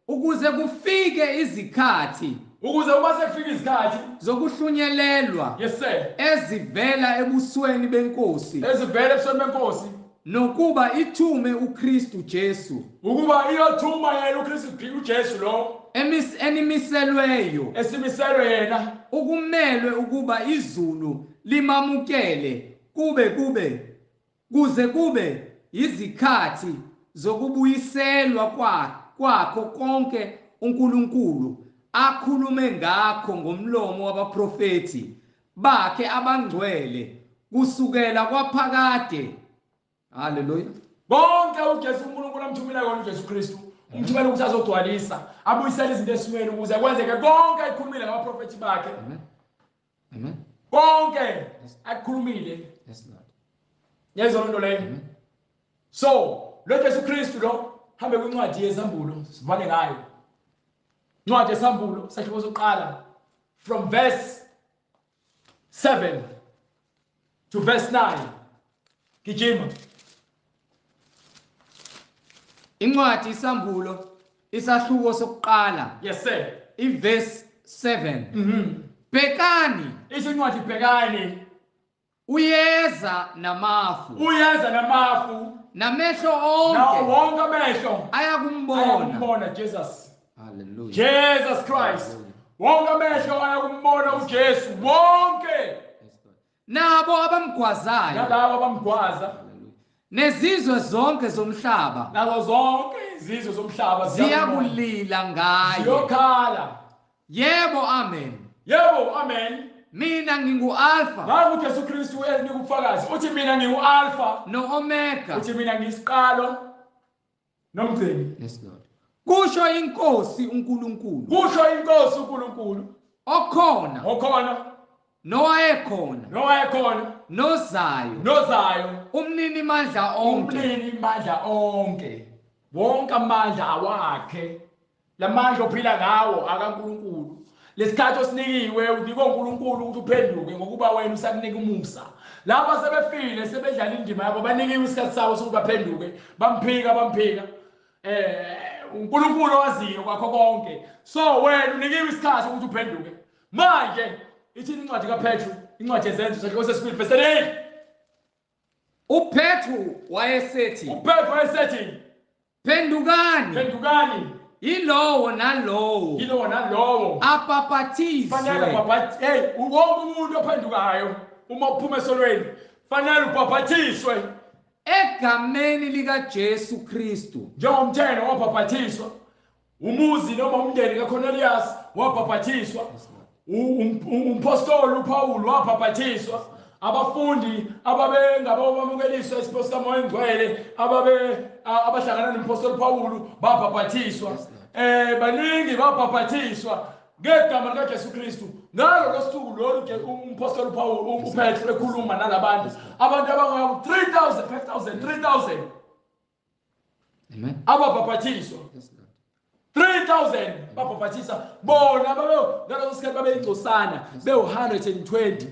Ukuze kufike izikhathi. Ukuze uma sekufika izikhathi zokuhlunyelelwa. Yes sir. Ezivela ebusweni benkosi. Ezivela ebusweni benkosi. Nokuba ithume uKristu Jesu. Ukuba iyothuma yena uKristu uJesu lo. Enimiselweyo. Esimiselwe yena. Ukumelwe ukuba izulu limamukele kube kuze kube izikhathi zokubuyiselwa kwakho konke uNkulunkulu akhulume ngakho ngomlomo wabaprofeti bakhe abangcwele kusukela kwaphakade. Hallelujah. Bonke uJesu uNkulunkulu amthumile kona uJesu Kristu umthumela ukuthi azogcwalisa abuyisele izinto esimweni ukuze kwenzeke konke ayikhulumile ngabaprofeti bakhe. Amen. Amen. Konke akukhulumile. Yes Lord. Yezwa lonto leyo. So lo Jesu Kristu lo hambe kwincwadi yesambulo sivale ngayo. Incwadi yesambulo sahluko sokuqala from verse 7 to verse 9. Gijima. Incwadi isambulo isahluko sokuqala. Yes sir. Iverse 7. Bhekani. Ithi incwadi bhekani. Uyeza namafu. Uyeza namafu. Namehlo onke. Nawo wonke amehlo ayakumbona. Ayakumbona Jesus. Hallelujah. Jesus Christ. Wonke amehlo ayakumbona uJesu wonke. Nabo abamgwazayo. Nalabo abamgwaza. Nezizwe zonke zomhlaba. Nazo zonke izizwe zomhlaba ziyakulila ngaye. Ziyokhala. Yebo amen. Yebo amen. Mina ngingu-Alpha. Ngaku Jesu Kristu enika ubufakazi. Uthi mina ngingu-Alpha no-Omega. Uthi mina ngisiqalo nomgcini. Yes Lord. Kusho inkosi uNkulunkulu. Kusho inkosi uNkulunkulu. Okhona. Okhona. Nowayekhona. Nowayekhona. Nozayo. Nozayo. Umnini mandla onke. Umnini mandla onke. Wonke amandla awakhe. Lamandla ophila ngawo akaNkulunkulu. Lesikhathi osinikiwe unikwe uNkulunkulu ukuthi uphenduke ngokuba wena usakunika umusa. Laba sebefile sebedlala indima yabo banikiwe isikhathi sabo sokuba baphenduke, bamphika. uNkulunkulu waziyo kwakho konke. So wena unikiwe isikhathi ukuthi uphenduke. Manje ithi incwadi kaPetru, incwadi yezenzo sahluko sesibili verse 8. uPetru wayesethi. uPetru wayesethi phendukani. Phendukani. Yilowo nalowo. Yilowo nalowo. Abhaphathizwe. Fanele abhaphathizwe. Hey, wonke umuntu ophendukayo uma uphuma esolweni fanele ubhaphathizwe egameni lika Jesu Kristu. Njengomthelo wabhaphathizwa umuzi noma umndeni kaCornelius wabhaphathizwa, umpostoli uPaul wabhaphathizwa, abafundi ababengabamukeliswa isipho sikaMoya oNgcwele abahlangana nompostoli Paul babhaphathizwa. Baningi babhaphathizwa ngegama lika Jesu Kristu. Ngalo losuku lolu ke umpostoli uPaul uPetru ekhuluma nalabantu, abantu abangaba 3000, 5000, 3000. Amen. Ababhapathiswa. Yes, Lord. 3000 babhaphathisa bona babe ngaleso sikhathi babeyingcosana bewu-120.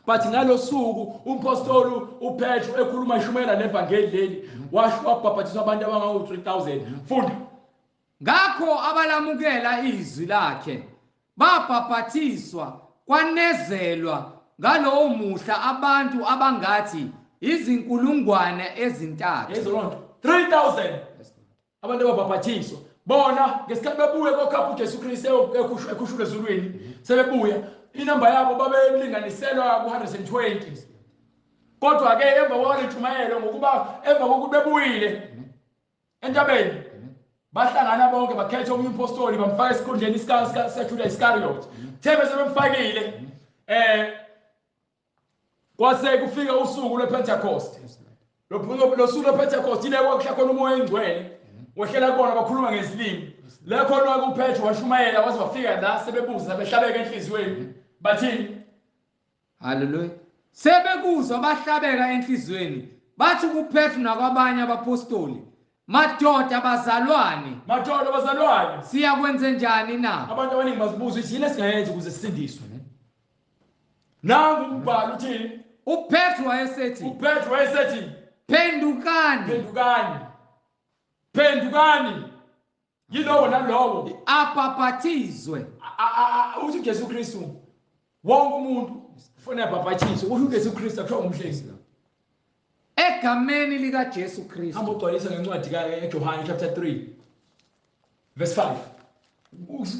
But ngalosuku umpostoli uPetru ekhuluma ishumela levangeli leli washo wabhaphathiswa abantu abangawu-3000. Funda. Ngakho abalamukela izwi lakhe babhaphathiswa kwanezelwa ngalowo muhla abantu abangathi izinkulungwane ezintathu. Yezo lonto 3000 abantu ababhaphathiswa bona ngesikhathi bebuye kokhapha uJesu Kristu ekhushulwe ezulwini, sebebuya inamba yabo babelinganiselwa ku-120. Kodwa ke emva kwalentshumayelo, ngokuba emva kokuba bebuyile entabeni bahlangana bonke bakhetha omunye umpostoli bamfaka esikhundleni sikaJudas Iscariot. Thebe sebemfakile kwase kufika usuku lwePentecost. Lo suku lwePentecost ile kwakuhla khona uMoya oNgcwele wehlela kubona bakhuluma ngezilimi. La khona kuPetru washumayela waze wafika la sebebuza behlabeka enhliziyweni bathini? Haleluya. Sebekuzwa bahlabeka enhliziyweni bathi kuPetru nakwabanye abapostoli, madoda bazalwane, madoda bazalwane, siyakwenze njani na? Abantu abaningi bazibuza ukuthi yini esingayenza ukuze sisindiswe. Nangu umbhalo uthini? uPetru wayesethi, uPetru wayesethi, phendukani, phendukani, phendukani, yilowo nalowo abhaphathizwe. Uthi uJesu Kristu wonke umuntu ufuna abhaphathizwe. Usho uJesu Kristu akuthiwa ngumhlengi. Egameni lika Jesu Kristu. Hamba ugcwalisa ngencwadi kaJohane chapter 3 verse 5.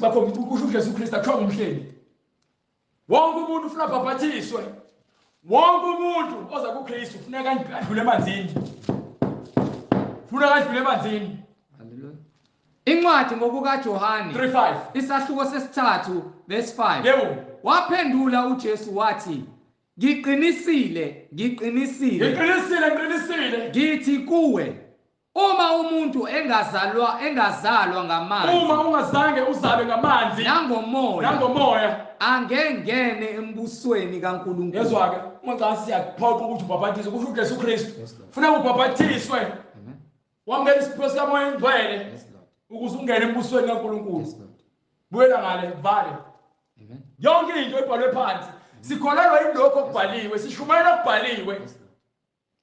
Bakho kusho uJesu Kristu akuthiwa ngumhlengi. Wonke umuntu ufuna abhaphathizwe. Wonke umuntu oza kuKristu ufuneka adlule emanzini. Funeka adlule emanzini. Haleluya. Incwadi ngokukaJohane 3:5. Isahluko sesithathu verse 5. Yebo. Waphendula uJesu wathi, ngiqinisile, ngiqinisile. Ngiqinisile, ngiqinisile. Ngithi kuwe, uma umuntu engazalwa ngamanzi, uma ungazange uzalwe ngamanzi nangomoya, angengene embusweni kaNkulunkulu. Yezwa ke, uma cha siyakuphoqa ukuthi ubhaphathizwe, kusho uJesu Kristu. Funeka ubhaphathizwe. Wamukela isipho sikaMoya oNgcwele ukuze ungene embusweni kaNkulunkulu. Buyela ngale, vale. Yonke into ebhalwe phansi sikholelwa yilokho okubhaliwe, sishumayela okubhaliwe.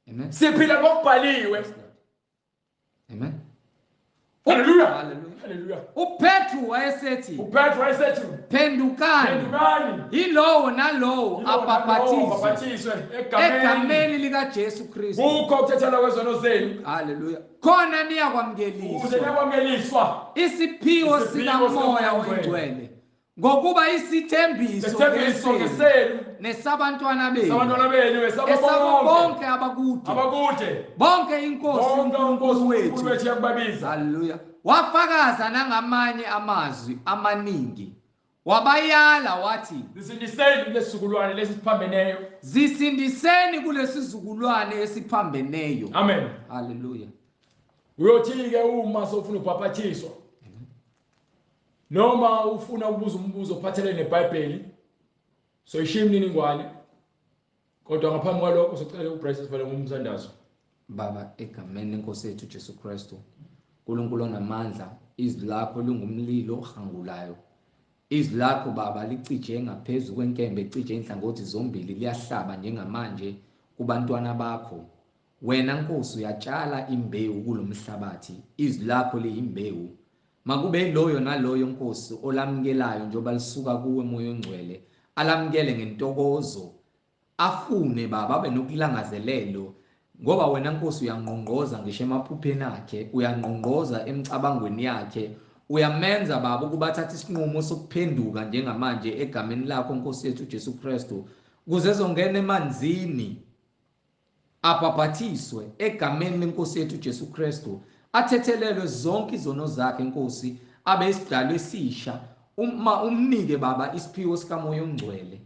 Amen. Siphila ngokubhaliwe. Amen. Hallelujah. Hallelujah. Hallelujah. uPetru wayesethi, phendukani, yilowo nalowo abhaphathizwe egameni likaJesu Kristu kukho ukuthethelwa kwezono zenu. Hallelujah. Khona niyakwamukeliswa isiphiwo sikaMoya oNgcwele, ngokuba isithembiso ngesenu nesabantwana benu esabo bonke abakude bonke inkosi uNkulunkulu wethu yakubabiza. Hallelujah. Wafakaza nangamanye amazwi amaningi, wabayala wathi, zisindiseni kulesizukulwane lesi siphambeneyo, zisindiseni kulesizukulwane esiphambeneyo. Amen. Hallelujah. Uyothi-ke uma sofuna ubhaphathiswa noma ufuna ukubuza umbuzo ophathelene neBhayibheli, soyishiya imininingwane, kodwa ngaphambi kwalokho socela uBryce sivale ngomthandazo. Baba, egameni lenkosi yethu Jesu Kristu, uNkulunkulu onamandla, izwi lakho lingumlilo ohangulayo. Izwi lakho Baba licije ngaphezulu kwenkembe, ecije inhlangothi zombili, liyahlaba njengamanje kubantwana bakho. Wena Nkosi uyatshala imbewu kulomhlabathi, izwi lakho liyimbewu. Makube loyo naloyo Nkosi olamukelayo njengoba lisuka kuwe Moya oNgcwele, alamukele ngentokozo, afune Baba abe nokulangazelelo, ngoba wena Nkosi uyangqongqoza ngisho emaphupheni akhe, uyangqongqoza emicabangweni yakhe, uyamenza Baba ukuba athathe isinqumo sokuphenduka njengamanje egameni lakho Nkosi yethu Jesu Kristu, ukuze ezongena emanzini abhaphathiswe egameni lenkosi yethu Jesu Kristu, athethelelwe zonke izono zakhe Nkosi, abe isidalwa esisha. Uma umnike Baba isiphiwo sikaMoya oNgcwele,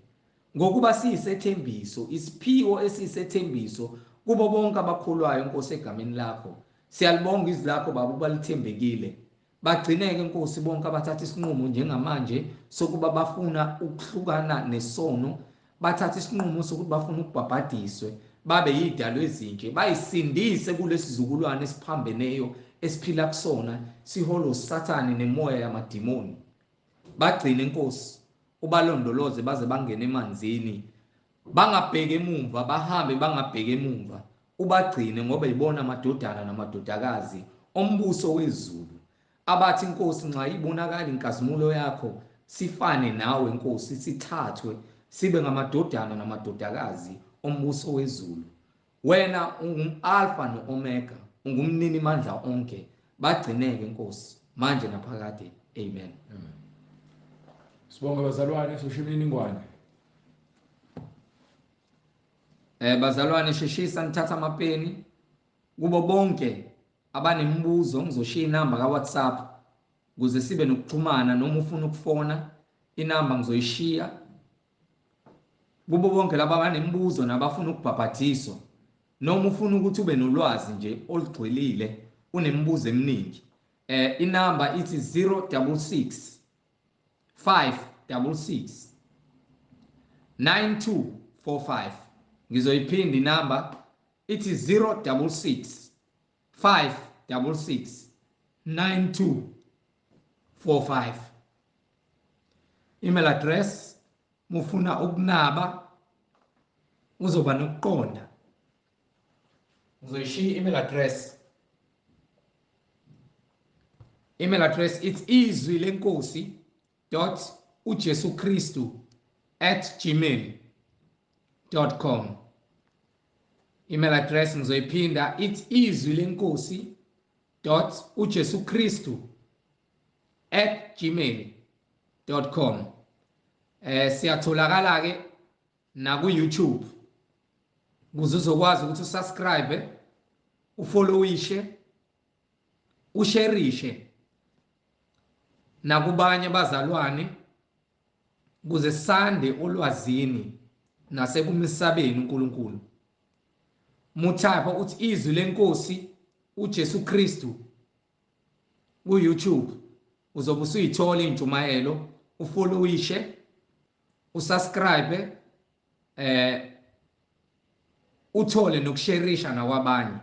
ngokuba siyisethembiso, isiphiwo esiyisethembiso kubo bonke abakholwayo Nkosi egameni lakho. Siyalibonga izwi lakho Baba ukuba lithembekile. Bagcineke Nkosi bonke abathatha isinqumo njengamanje sokuba bafuna ukuhlukana nesono, bathatha isinqumo sokuthi bafuna ukubhabhadiswe, babe yidalo ezinhle, bayisindise kulesizukulwane esiphambeneyo esiphila kusona, siholo Sathane nemoya yamadimoni. Bagcine Nkosi, ubalondoloze baze bangene emanzini, bangabheki emumva, bahambe bangabheki emumva. Ubagcine ngoba ibona amadodana namadodakazi ombuso wezulu, abathi Nkosi nxa ibonakala inkazimulo yakho, sifane nawe Nkosi, sithathwe sibe ngamadodana namadodakazi ombuso wezulu. Wena ungum-Alpha no-Omega, ungumnini mandla onke. Bagcineke Nkosi manje naphakade. Amen. Amen. Sibonge bazalwane, sosho imininingwane. Bazalwane, sheshisa nithatha amapeni. Kubo bonke abanemibuzo ngizoshiya inamba ka WhatsApp ukuze sibe nokuxhumana, noma ufuna ukufona inamba ngizoyishiya. Kubo bonke laba abanemibuzo nabafuna ukubhabhadiswa, noma ufuna ukuthi ube nolwazi nje olugxilile, unemibuzo eminingi, inamba ithi 066 566 9245. Ngizoyiphinda inamba ithi 066 566 9245. Email address mufuna ukunaba uzoba nokuqonda, ngizoyishiya email address. Email address it's izwi lenkosi dot uJesu Kristu @gmail.com. Email address ngizoyiphinda, it's izwi lenkosi dot uJesu Kristu @gmail.com. Siyatholakala ke na ku YouTube ukuze uzokwazi ukuthi usubscribe, ufollowishe, ushareishe nakubanye abazalwane ukuze sande olwazini nasekumisabeni uNkulunkulu. Mutype uthi izwi lenkosi uJesu Kristu ku YouTube, uzobe usuyithola intshumayelo, ufollowishe, usubscribe, uthole nokushareisha nakwabanye.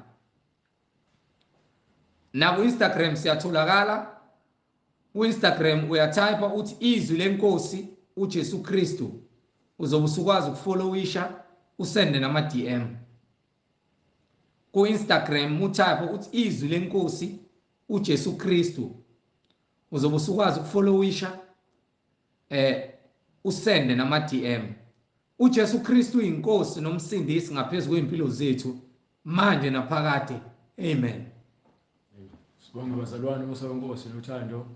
Na ku Instagram siyatholakala. Ku Instagram uyatype uthi izwi lenkosi uJesu Kristu, uzobe usukwazi ukufollowisha, usende nama DM. Ku Instagram utype uthi izwi lenkosi uJesu Kristu, uzobe usukwazi ukufollowisha, usende nama DM. uJesu Kristu uyinkosi nomsindisi ngaphezulu kwempilo zethu manje naphakade. Amen. Sibonge bazalwane, umusa wenkosi nothando.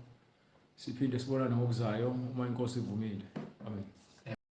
Siphinde sibonane ngokuzayo uma inkosi ivumile. Amen.